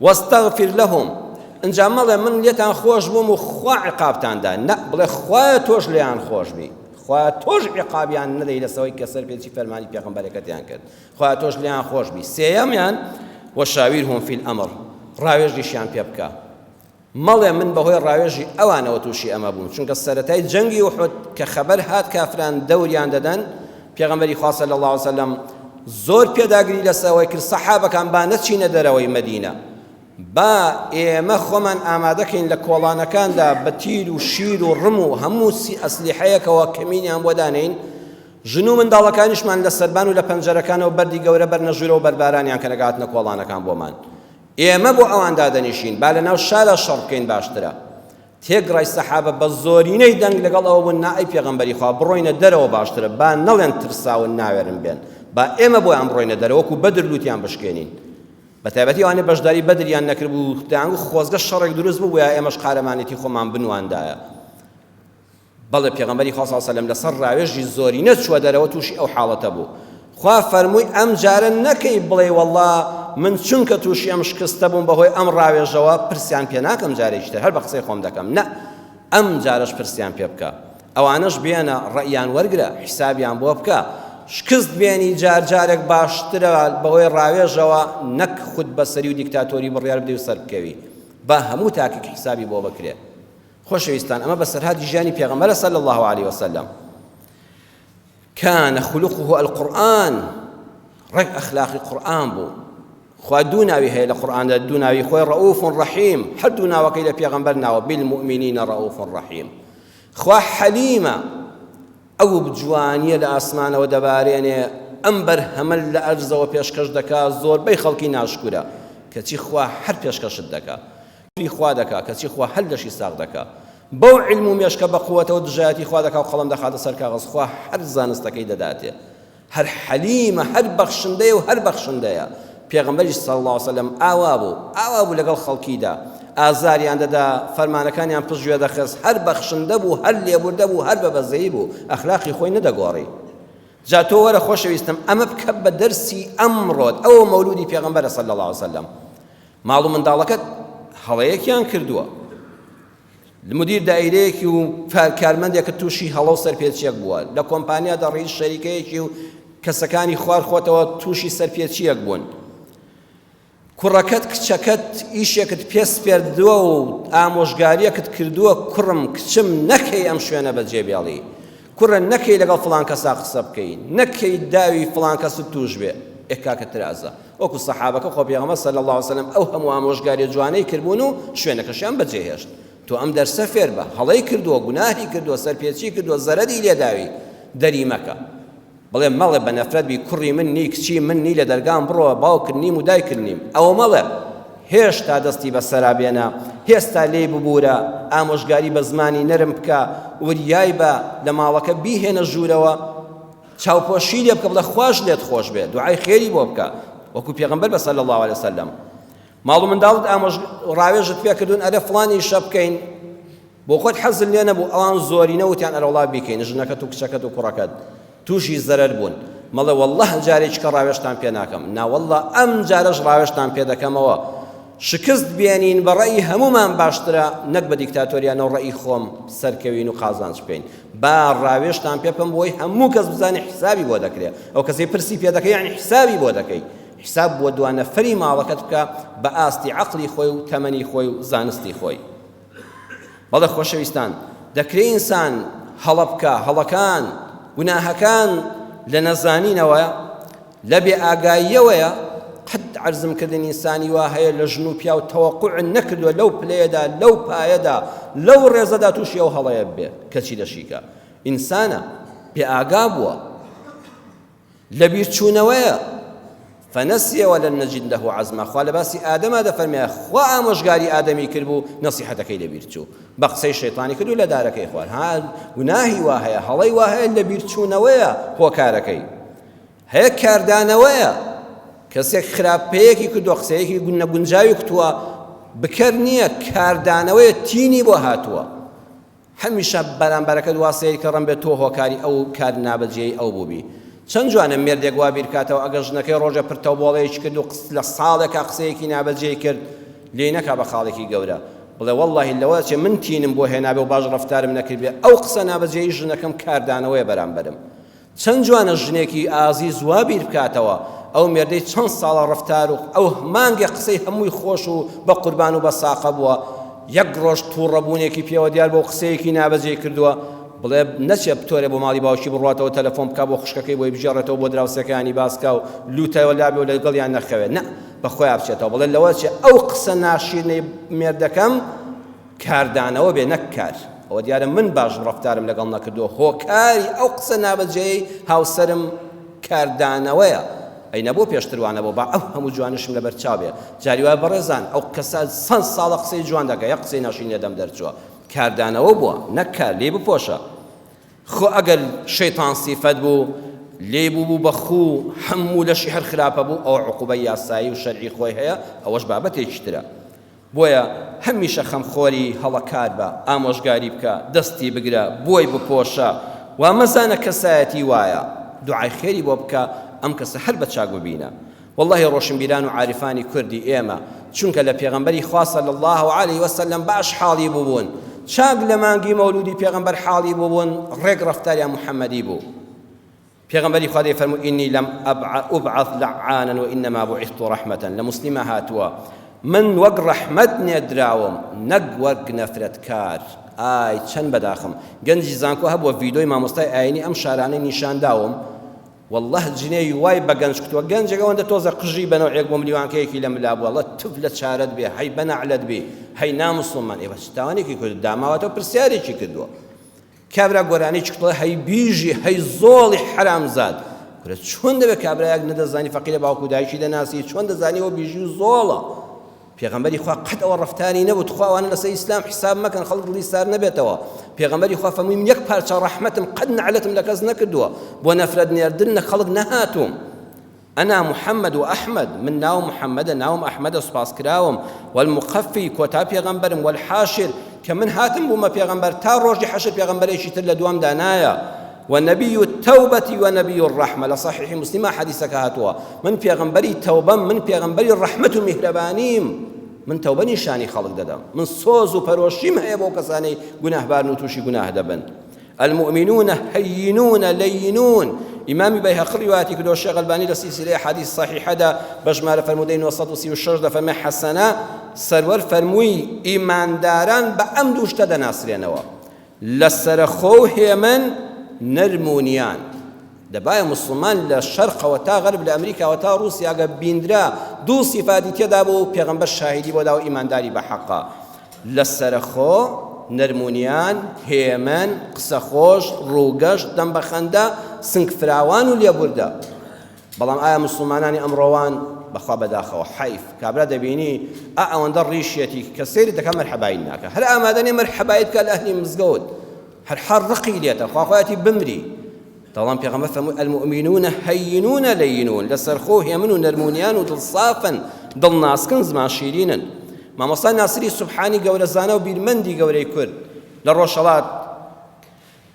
واستغفر لهم ئینجا مەڵێ من لێتان خۆش بووم و خوا عیقابتان دا، نە، بڵێ خوایە تۆش لێیان خۆش بی، خوایە تۆش عیقابیان نەدەی لەسەوەی کە سەرپێچی فەرمانی پێغەمبەرەکەتیان کرد، خوایە تۆش لێیان خۆش بی. سێیەمیان، وشاورهم فی الامر ڕاوێژیشیان پێ بکە. مەڵێ من بەهۆی ڕاوێژی ئەوانەوە تووشی ئەمە بووم، چونکە سەرەتای جەنگی ئوحود کە خەبەر هات کافران دەوریان دەدەن، پێغەمبەری خوا صلی اللە علیە وسلم زۆر پێداگری لەسەر ئەوەی کرد سەحابەکان با نەچینە دەرەوەی مەدینە، با ئێمە خۆمان ئامادەکەین لە کۆڵانەکاندا بە تیر و شیر و ڕم و هەموو ئەسلیحەیەکەوە کەمینیان بۆ دانێین، ژن و منداڵەکانیشمان لە سەربان و لە پەنجەرەکانەوە بەردی گەورە بەرنە ژوورەوە بەربارانیان کەن ئەگەر هاتنە کۆڵانەکان بۆمان. ئێمە بۆ ئەوان دادەنیشین با لەناو شارا شەڕ بکەین باشترە. تێکڕای سەحابە بە زۆرینەی دەنگ لەگەڵ ئەوە بوون نا ئەی پێغەمبەری خوا بڕۆینە دەرەوە باشترە با نەڵێن ترساون ناوێرن بێن با ئێمە بۆیان بڕۆینە دەرەوە وەکو بەدر لوتیان بشکێنین بە تایبەتی ئەوانەی بەشداری بەدریان نەکردبوو دەیانگوت خۆزگە شەڕێک دروست ببووایە ئێمەش قارەمانێتی خۆمان بنواندایە. بەڵێ پێغەمبەری خوا صلی اللە علیە وسلم لەسەر ڕاوێژی زۆرینە چووە دەرەوە تووشی ئەو حاڵەتە بوو خوا فەرمووی ئەم جارە نەکەی بڵێ وەڵا من چونکە تووشی ئەم شکستە بووم بەهۆی ئەم ڕاوێژەوە پرسیان پێ ناکەم جارێکی تر هەر بە قسەی خۆم دەکەم نە ئەم جارەش پرسیان پێ بکە ئەوانەش بێنە ڕەئیان وەرگرە حیسابیان بۆ بکە شکست بێنی جار جارێک باشترە بەهۆی ڕاوێژەوە نەک خود بەسەری و دیکتاتۆری بڕیار بدەی و سەر بکەوی با هەموو تاکێک حیسابی بۆ بکرێ خۆشەویستان ئەمە بەسەرهاتی ژیانی پێغەمبەرە صلی الله علیه وسلم كان خلقه القرآن ڕێک ئەخلاقی قورئان بوو خوا دوو ناوی هەیە لە قورئاندا دوو ناوی خۆی ڕەئوف ڕەحیم هەر دوو ناوەکەی لە پێغەمبەر ناوە بالمؤمنین ڕەئوف ڕەحیم خوا حەلیمە. ئەو جوانیە لە ئاسمانەوە دەبارێنێ، ئەم بەرهەمە لە ئەرزەوە پێشکەش دەکا، زۆربەی خەڵکی ناشکورە، کەچی خوا هەر پێشکەشت دەکا. کوفری خوا دەکا، کەچی خوا هەر لەشی ساغ دەکا. بەو عیلم و مێشکە بە قوەتەوە دژایەتی خوا دەکا و قەڵەم دەخاتە سەر کاغەز، خوا هەر زانستەکەی دەداتێ. هەر حەلیمە، هەر بەخشندەیە و هەر بەخشندەیە. پێغەمبەریش صلی اللە علیە وسلم ئاوا بوو، ئاوا بوو لەگەڵ خەڵکیدا، ئازاریان دەدا، فەرمانەکانیان پشتگوێ دەخست، هەر بەخشندە بوو، هەر لێبوردە بوو، هەر بە بەزەیی بوو، ئەخلاقی خۆی نەدەگۆڕی. جا تۆ وەرە خۆشەویستم ئەمە بکە بە دەرسی ئەمڕۆت، ئەوە مەولودی پێغەمبەرە صلی اللە علیە وسلم. ماڵ و منداڵەکەت هەڵەیەکیان کردووە، مدیر دایرەیەکی و کارمەندێکت تووشی هەڵە و سەرپێچیەک بووە، لە کۆمپانیادا ڕئیس شەریکەیەکی و کەسەکانی خوار خۆتەوە تووشی سەرپێچیەک بوون، کوڕەکەت کچەکەت ئیشێکت پێ سپێردووە و ئامۆژگاریەکت کردووە کوڕم کچم نەکەی ئەم شوێنە بەجێ بێڵی، کوڕە نەکەی لەگەڵ فڵان کەسا قسە بکەی، نەکەی داوی فڵان کەست تووش بێ، ئێ کاکە ترازە وەکو سەحابەکە خۆ پێغەمبەر صلی اللە علیە وسلم ئەو هەموو ئامۆژگاریە جوانەی کردبوون و شوێنەکەشیان بەجێهێشت. تۆ ئەم دەرسە فێر بە، هەڵەی کردووە، گوناهی کردووە، سەرپێچی کردووە، زەرەری لێداوی، دەری مەکە. بڵێ مەڵێ بە نەفرەت بی کوڕی من نی، کچی من نی، لە دەرگام بڕۆ، باوکت نیم و دایکت نیم. ئەوە مەڵێ. هێشتا دەستی بەسەرا بێنە، هێستا لێی ببوورە، ئامۆژگاری بە زمانی نەرم بکە، وریای بە، لە ماڵەکە بیهێنە ژوورەوە، چاوپۆشی لێ بکە بڵێ خواش لێت خۆش بێ دوعای خێری بۆ بکە وەکو پێغەمبەر بە صلی الله علیه وسلم ماڵ و منداڵت ئامۆژ ڕاوێژت پێ کردوون ئەرێ فڵان ئیشە بکەین بۆ خۆت حەزت لێ نەبوو ئەوان زۆرینە وتیان ئەرە وڵا بیکەین ژنەکەت و کچەکەت و کوڕەکەت تووشی زەرەر بوون مەڵێ والله جارێکی کە ڕاوێژتان پێ ناکەم ناوەڵڵا ئەم جارەش ڕاوێژتان پێ دەکەمەوە شکست بێنین بە ڕەئی هەموومان باشترە نەک بە دیکتاتۆریانە و ڕەئی خۆم سەرکەوین و قازانج بکەین با ڕاوێژتان پێ بکەم بۆی هەموو کەس بزانێ حسابی بۆ دەکرێ ئەو کەسەی پرسی پێ دەکەی یعنی حسابی بۆ دەکەی حساب بۆ دوا نەفەری ماڵەکەت بکە بە ئاستی عەقڵی خۆی و تەمەنی خۆی و زانستی خۆی بەڵێ خۆشەویستان دەکرێ ئینسان هەڵە بکە هەڵەکان گوناهەکان لە نەزانینەوە لە بێ ئاگاییەوەیە، قەت عەرزم کردن ئینسانی وا هەیە لە ژن و پیاو تەوەقوع نەکردووە لەو پلەیەدا لەو پایەدا لەو ڕێزەدا تووشی ئەو هەڵەیە ببێ کەچی دەشیکا ئینسانە بێ ئاگا بووە لە بیرچوونەوەیە فنسي ولم نجد له عزما خوا لە باسی ئادەما دەفەرمێ خوا ئامۆژگاری ئادەمی کردبوو نەسیحەتەکەی لەبیر چوو بە قسەی شەیتانی کرد و لە دارەکەی خوارد ها گوناهی وا هەیە هەڵەی وا هەیە لە بیرچوونەوەیە هۆکارەکەی هەیە کاردانەوەیە، کەسێک خراپەیەکی کردووە، قسەیەکی نەگونجاوی کوتووە، بکەر نییە، کاردانەوەیە، تینی بۆ هاتووە. هەمیشە بەرامبەرەکەت وا سەیر کە ڕەنبێ تۆ هۆکاری ئەو کار نابەجێی ئەو بووبی. چەند جوانە مێردێک وا بیر بکاتەوە ئەگەر ژنەکەی ڕۆژێ پرتەوبۆڵەیەکی کرد و لە ساڵێکا قسەیەکی نابەجێی کرد لێی نەکا بە خاڵێکی گەورە بڵێ وەڵڵاهی لەوە ئەچێ من تینم بۆ هێنابێ و باش ڕەفتارم نەکردبێ ئەو قسە نابەجێی ژنەکەم کاردانەوەیە بەرامبەرم. چەند جوانە ژنێکی ئازیز وا بیر بکاتەوە ئەو مێردەی چەند ساڵە ڕەفتار و ئەو مانگێ قسەی هەمووی خۆش و بە قوربان و بە ساقە بووە یەک ڕۆژ تووڕەبوونێکی پێوە دیار بۆ قسەیەکی نابەجێی کردووە بڵێ نەچێ بتۆرێ بۆ ماڵی باوکی بڕاتەوە تەلەفۆن بکا بۆ خوشکەکەی بۆی بگێڕێتەوە بۆ دراوسێکانی باسکا و لوتەوە لابێ و لەگەڵیان نەخەوێ نە بە خۆیان بچێتەوە بڵێ لەوە چێ ئەو قسە ناشیرنەی مێردەکەم کاردانەوە بێ نەک کار. ئەوە دیارە من باش ڕەفتارم لەگەڵ نەکردووە هۆکاری ئەو قسە نابەجێیەی هاوسەرم کاردانەوەیە ئەی نەبۆ پێشتر وا نەبوو با ئەو هەموو جوانیشم لەبەر چاو بێ جاری وایە بەڕێزان ئەو کەسە چەند ساڵە قسەی جوان دەکا یەک قسەی ناشرین لە دەم دەرچووە کاردانەوە بووە نەک کار لێی بپۆشە خۆ ئەگەر شەیتان سیفەت بوو لێی بوو بوو بە خوو هەموو لەشی هەر خراپە بوو ئەوە عقوبەی یاسایی و شەرعی خۆی هەیە ئەوەش بابەتێکی ترە بۆیە هەمیشە خەمخۆری هەڵەکار بە، ئامۆژگاری بکە، دەستی بگرە، بۆی بپۆشە، وا مەزانە کەسایەتی وایە، دوعای خێری بۆ بکە، ئەم کەسە هەر بە چاک ببینە. وەڵڵاهی ڕۆشنبیران و عارفانی کوردی ئێمە چونکە لە پێغەمبەری خوا صلی اللە علیه وسلم باش حاڵی بووبوون، چاک لە مانگی مەولودی پێغەمبەر حاڵی بووبوون، ڕێک ڕەفتاریان محەممەدی بوو. پێغەمبەری خوا دەیفەرموو ئینی لەم ئوبعث لعانا وانما بعثت رحمة لە موسلیمە هاتووە من وەک ڕەحمەت نێردراوم نەک وەک نەفرەتکار ئای چەند بەداخم گەنجی زانکۆ هەبووە ڤیدۆی مامۆستای ئاینی ئەم شارانەی نیشان داوم والله جنێوی وای بە گەنج کوتووە گەنجێک ئەوەندە تۆزە قژی بە نەوعێک بۆ ملیوانکەیەکی لە ملا بووە اللە تف لە چارەت بێ هەی بەنەعلەت بێ هەی ناموسڵمان ئێوە چ تاوانێکی کرد داماوەتەوە پرسیارێکی کردووە. کابرا گۆرانیی کتڵە هەی بیژی هەی زۆڵی حەرامزاد. کورە چۆن دەبێت کابرایەک نەدەزانی فەقیرە باوک و دایکی دەناسی چۆن دەزانی ئەوە بیژی و زۆڵە. پێغەمبەری خوا قەت ئەوە ڕەفتاری نەبوو تخوا ئەوانە لەسەر ئیسلام حساب مەکەن خەڵک دڵی سار نەبێتەوە پێغەمبەری خوا فەرمووی من یەک پارچە ڕەحمەتم قەت نەعلەتم لە کەس نەکردووە بۆ نەفرەت نێردن لە خەڵک نەهاتووم أنا محمد وأحمد من ناوم محمدە ناوم ئەحمەدە سوپاسکراوم والمقفی کۆتا پێغەمبەرم والحاشر کە من هاتم بوومە پێغەمبەر تا ڕۆژی حەشر پێغەمبەرێکی تر لە دوامدا نایە ونبی التوبة ونبی الرحمە لە صحیح مسلمە حەدیسەکە هاتووە من پێغەمبەری تەوبەم من پێغەمبەری ڕەحمەت و میهرەبانیم من تەوبە نیشانی خەڵک دەدەم من سۆز و پەرۆشیم هەیە بۆ کەسانەی گوناهبارن و تووشی گوناه دەبن المؤمنون هينون لينون ئیمامی بەیهەقی ڕیوایەتی کردووە شێخ ئەلبانی لە سلسلەی ئەحادیث صحیحەدا بە ژمارە فەرموودەی 936 دەفەرمێ حەسەنە سەروەر فەرمووی ئیمانداران بە ئەم دوو شتە دەناسرێنەوە لەسەرەخۆ و هێمن نەرم و نیان. دەبایە موسڵمان لە شەرقەوە تا غەرب لە ئەمریکاوە تا ڕووسیا گەر بیندرا دوو سیفاتی تێدا بوو و پێغەمبەر شاهیدی بۆ دا و ئیمانداری بە حەقە لەسەرەخۆ نەرم و نیان هێمن قسەخۆش ڕووگەش دەم بە خەندە سنگ فراوان و لێبوردە. بەڵام ئایا موسڵمانانی ئەمڕۆوان بەخوا بەداخەوە حەیف کابرا دەبینی ئا ئەوەندە ڕیشیەتی کە سەیرت دەکا مەرحەبایی ناکا هەر ئامادە نیە مەرحەبایی بکا لە ئەهلی مزگەوت هەر حەر ڕقی لێتە خوا خۆیەتی بمری دەڵام پێغەمبەر فەرمووی المؤمنون هینون لینون لەسەرخۆ هێمن و نەرمونیان و دڵسافن دڵناسکن زمان شیرینن مامۆستا ناسری سوبحانی گەورە زانا و بیرمەندی گەورەی کورد لە ڕۆژهەڵات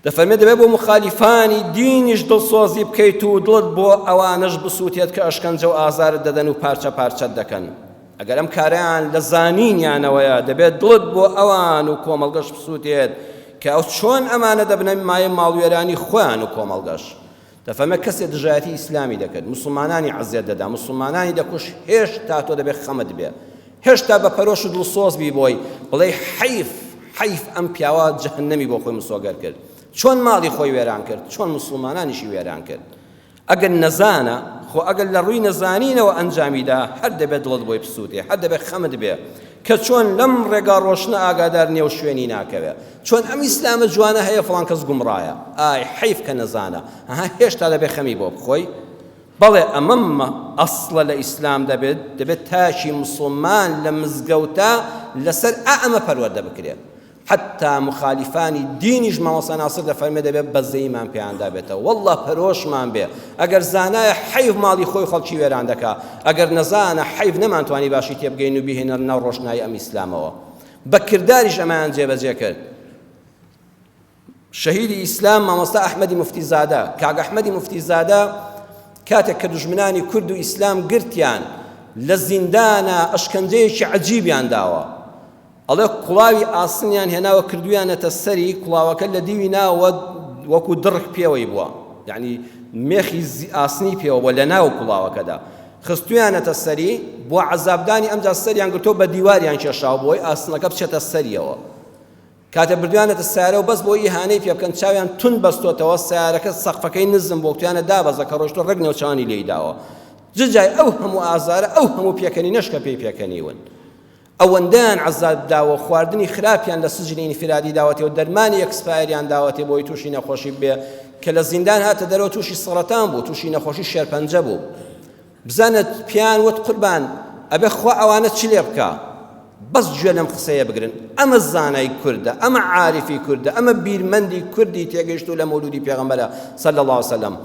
دەفەرمێت دەبێت بۆ موخالیفانی دینیش دڵسۆزی بکەیت و دڵت بۆ ئەوانەش بسووتێت کە ئەشکەنجە و ئازارت دەدەن و پارچە پارچەت دەکەن ئەگەر ئەم کارەیان لە زانینیانەوەیە دەبێت دڵت بۆ ئەوان و کۆمەڵگەش بسووتێت کە ئەو چۆن ئەمانە دەبنە مایە ماڵوێرانی خۆیان و کۆمەڵگەش دەفەرمێ کەسێ دژایەتی ئیسلامی دەکرد موسڵمانانی عەزێت دەدا موسڵمانانی دەکوشت هێشتا تۆ دەبێ خەمت بێ هێشتا بە پەرۆش و دڵسۆز بی بۆی بڵێی حەیف حەیف ئەم پیاوە جەهەنەمی بۆ خۆی مسۆگەر کرد چۆن ماڵی خۆی وێران کرد چۆن موسڵمانانیشی وێران کرد ئەگەر نەزانە خۆ ئەگەر لە ڕووی نەزانینەوە ئەنجامیدا هەر دەبێت دڵت بۆی بسووتێ هەر دەبێت خەمت بێ کە چۆن لەم ڕێگا ڕۆشنە ئاگادار نیە و شوێنی ناکەوێ چۆن ئەم ئیسلامە جوانە هەیە فڵان کەس گومڕایە ئای حەیف کە نەزانە ئەها هێشتا دەبێ خەمی بۆ بخۆی بەڵێ ئەمەم ئەسڵە لە ئیسلام دەبێت دەبێت تاکی مسلمان لە مزگەوتە لەسەر ئا ئەمە پەروەردە بکرێت حەتتا موخالیفانی دینیش مامۆستا ناسر دەفەرمێ دەبێ بەزەییمان پێیاندا بێتەوە واللە پەرۆشمان بێ ئەگەر زانایە حەیف ماڵی خۆی خەڵکی وێران دەکا ئەگەر نەزانە حەیف نەمانتوانی باشی تێبگەین و بیهێنە ناو ڕۆشنایی ئەم ئیسلامەوە بە کرداریش ئەمەیان جێبەجێ کرد شەهیدی ئیسلام مامۆستا ئەحمەدی مفتی زادە کاک ئەحمەدی مفتی زادە کاتێک کە دوژمنانی کورد و ئیسلام گرتیان لە زیندانە ئەشکەنجەیەکی عەجیبیان داوە ئەڵێ کوڵاوی ئاسنیان هێناوە کردویانەتە سەری کوڵاوەکە لە دیوی ناوە وەکو دڕک پێوەی بووە یعنی مێخی ئاسنی پێوە بووە لە ناو کوڵاوەکەدا خستویانەتە سەری بۆ عەزابدانی ئەمجا سەریان گرتووە بە دیواریان کێشاوە بۆی ئاسنەکە بچێتە سەریەوە کاتێ بردویانەتە سیارە و بەس بۆ ئیهانەی پێ بکەن چاویان توند بەستۆتەوە سیارەکە سەقفەکەی نزم بۆ کوتیانە دابەزە کە ڕۆشتۆ ڕێک نێوچوانی لێی داوە ججای ئەو هەموو ئازارە ئەو هەموو پێکەنینەش کە پێی پێکەنیون ئەوەندەیان عەزاب داوە خواردنی خراپیان لە سجنی ئینفرادی داوەتێ و دەرمانی expire یان داوەتێ بۆی تووشی نەخۆشی بێ کە لە زیندان هاتە دەرەوە تووشی سەڕەتان بوو تووشی نەخۆشی شێرپەنجە بوو بزانە پیان وت قوربان ئەبێ خوا ئەوانە چ لێ بکا بەس گوێ لەم قسەیە بگرن ئەمە زانای کوردە ئەمە عارفی کوردە ئەمە بیرمەندی کوردی تێگەیشتوو لە مەولودی پێغەمبەرە صلی الله علیه وسلم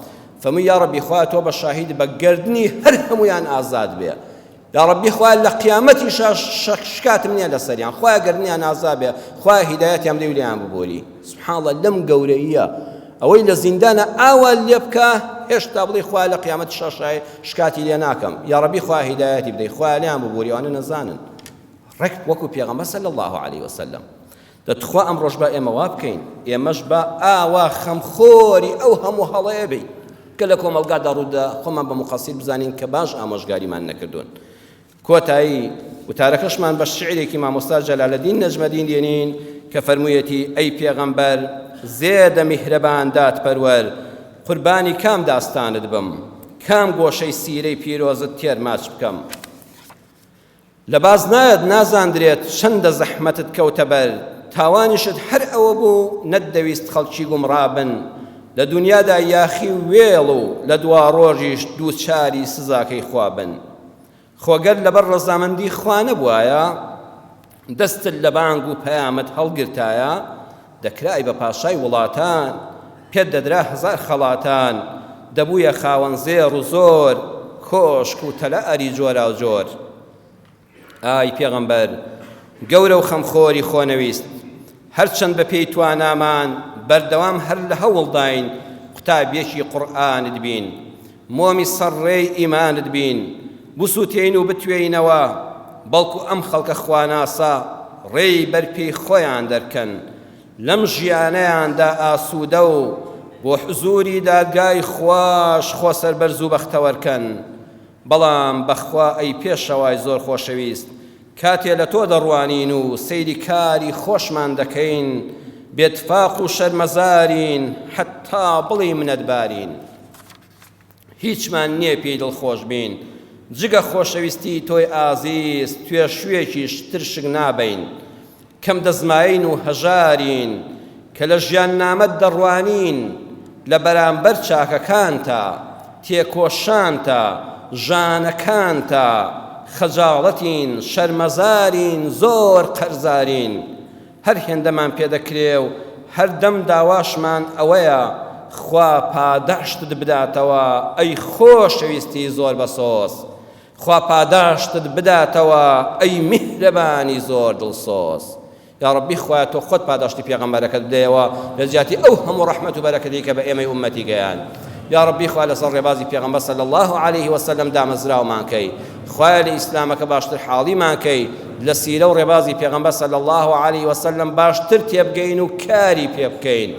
فەرمووی یا ڕەبی خوا تۆ بە شاهید بە گەردنی هەر هەمویان ئازاد بێ یاڕەبی خوایە لە قیامەتیشا شکاتم نییە لەسەریان خوایە گەردنیان ئازا بێ خوایە هیدایەتیان بدەی و لێیان ببوری سبحان الله لەم گەورەییە ئەوەی لە زیندانە ئاوا لێ بکە هێشتا بڵێ خوایە لە قیامەتیشا شای شکاتی لێ ناکەم یاڕەبی خوایە هیدایەتی بدەی خوایە لێیان ببوری ئەوانە نەزانن ڕێک وەکو پێغەمبەر صلی الله علیه وسلم دە تخوا ئەمڕۆش با ئێمە وا بکەین، ئێمەش با ئاوا خەمخۆری ئەو هەموو هەڵەیە بین کە لە کۆمەڵگادا ڕوودەدا، خۆمان بە موقەسیر بزانین کە باش ئامۆژگاریمان نەکردوون. کۆتایی وتارەکەشمان بە شیعرێکی مامۆستا جەلالەدین نەجمەدین دێنین کە فەرموویەتی، ئەی پێغەمبەر زێدە میهرەبان دادپەروەر، قوربانی کام داستانت بم، کام گۆشەی سیرەی پیرۆزت تێر ماچ بکەم؟ لە باس نایەت نازاندرێت چەندە زەحمەتت کەوتە بەر. تاوانیشت هەر ئەوە بوو نەتدەویست خەڵکی گومڕا بن، لە دونیادا یاخی و وێڵ و لە دواڕۆژیش دووچاری سزاکەی خوا بن. خۆ گەر لەبەر ڕەزامەندی خوا نەبوایە، دەستت لە بانگ و پەیامت هەڵگرتایە، دەکرای بە پاشای وڵاتان، پێت دەدرا هەزار خەڵاتان، دەبوویە خاوەن زێڕ و زۆر، کۆشک و تەلاری جۆراوجۆر. ئای پێغەمبەر گەورە و خەمخۆری خۆنەویست، هەرچەند بە پێی توانامان بەردەوام هەر لە هەوڵداین قوتابیەکی قورئانت بین، مۆمی سەر ڕێی ئیمانت بین، بسوتێین و بتوێینەوە، بەڵکو ئەم خەڵکە خواناسە ڕێی بەر پێی خۆیان دەرکەن، لەم ژیانەیاندا ئاسوودە و بۆ حزوری دادگای خواش خۆ سەربەرز و بەختەوەر کەن. بەڵام بەخوا ئەی پێشەوای زۆر خۆشەویست کاتێ لە تۆ دەڕوانین و سەیری کاری خۆشمان دەکەین بێتفاق و شەرمەزارین حەتتا بڵێی منەتبارین هیچمان نییە پێی دڵخۆش بین جگە خۆشەویستی تۆی ئازیز توێشوێکیش ترشک نابین کەم دەستمایەین و هەژارین، کە لە ژیاننامەت دەڕوانین، لە بەرامبەر چاکەکانتا، تێکۆشانتا، ژانەکانتا، خەجاڵەتین، شەرمەزارین، زۆر قەرزارین. هەر هێندەمان پێ دەکرێ و هەر دەم داواشمان ئەوەیە خوا پاداشتت بداتەوە ئەی خۆشەویستی زۆر بەسۆز. خوا پاداشتت بداتەوە ئەی میهرەبانی زۆر دڵسۆز یاڕەبی خوایە تۆ خۆت پاداشتی پێغەمبەرەکەت بدەیەوە لە جیاتی ئەو هەموو ڕەحمەت و بەرەکەتەی کە بە ئێمەی ئوممەتی گەیاند یاڕەبی خوا لەسەر ڕێبازی پێغەمبەر صلی الله علیه وسلم دامەزراومان کەی خوایە لە ئیسلامەکە باشتر حاڵیمان کەی لە سیرە و ڕێبازی پێغەمبەر صلی الله علیه وسلم باشتر تێبگەین و کاری پێ بکەین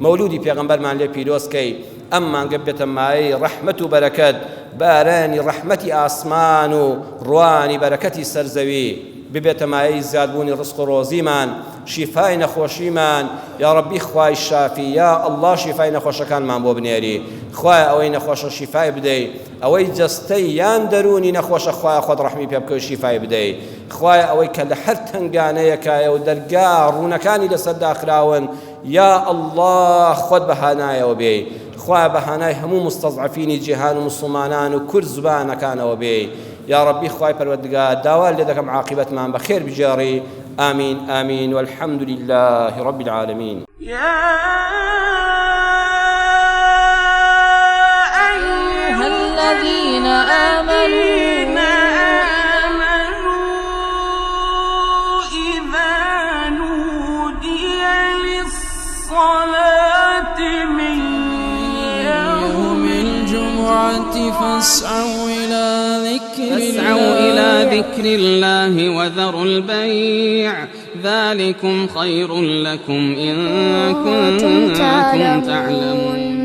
مەولودی پێغەمبەرمان لێ پیرۆز کەی ئەم مانگە ببێتە مایەی ڕەحمەت و بەرەکەت، بارانی ڕەحمەتی ئاسمان و ڕوانی بەرەکەتی سەر زەوی، ببێتە مایەی زیادبوونی ڕزق و ڕۆزیمان، شیفای نەخۆشیمان، یاڕەبی خوای شافی یا اللە شیفای نەخۆشەکانمان بۆ بنێری، خوایە ئەوەی نەخۆشە شیفای بدەی، ئەوەی جەستەی یان دەروونی نەخۆشە خوایە خۆت ڕەحمی پێ بکەی و شیفای بدەی، خوایە ئەوەی کە لە هەر تەنگانەیەکایە و دەرگا ڕوونەکانی لەسەر داخراون، یا اللە خۆت بە هانایەوە بێی خوایە بە هانای هەموو مستضعفینی جیهان و موسڵمانان و کورد زبانەکانەوە بێی یا ربی خوای پەروەردگار داوات لێ دەکەم عاقیبەتمان بە خێر بگێڕی آمین آمین والحمد لله رب العالمین. يا أيها الذين آمنوا إذا نودي للصلاة من يوم الجمعة فاسعوا إلى ذكر فاسعوا إلى ذكر الله وذروا البيع ذلكم خير لكم إن كنتم كنتم تعلمون. تعلمون.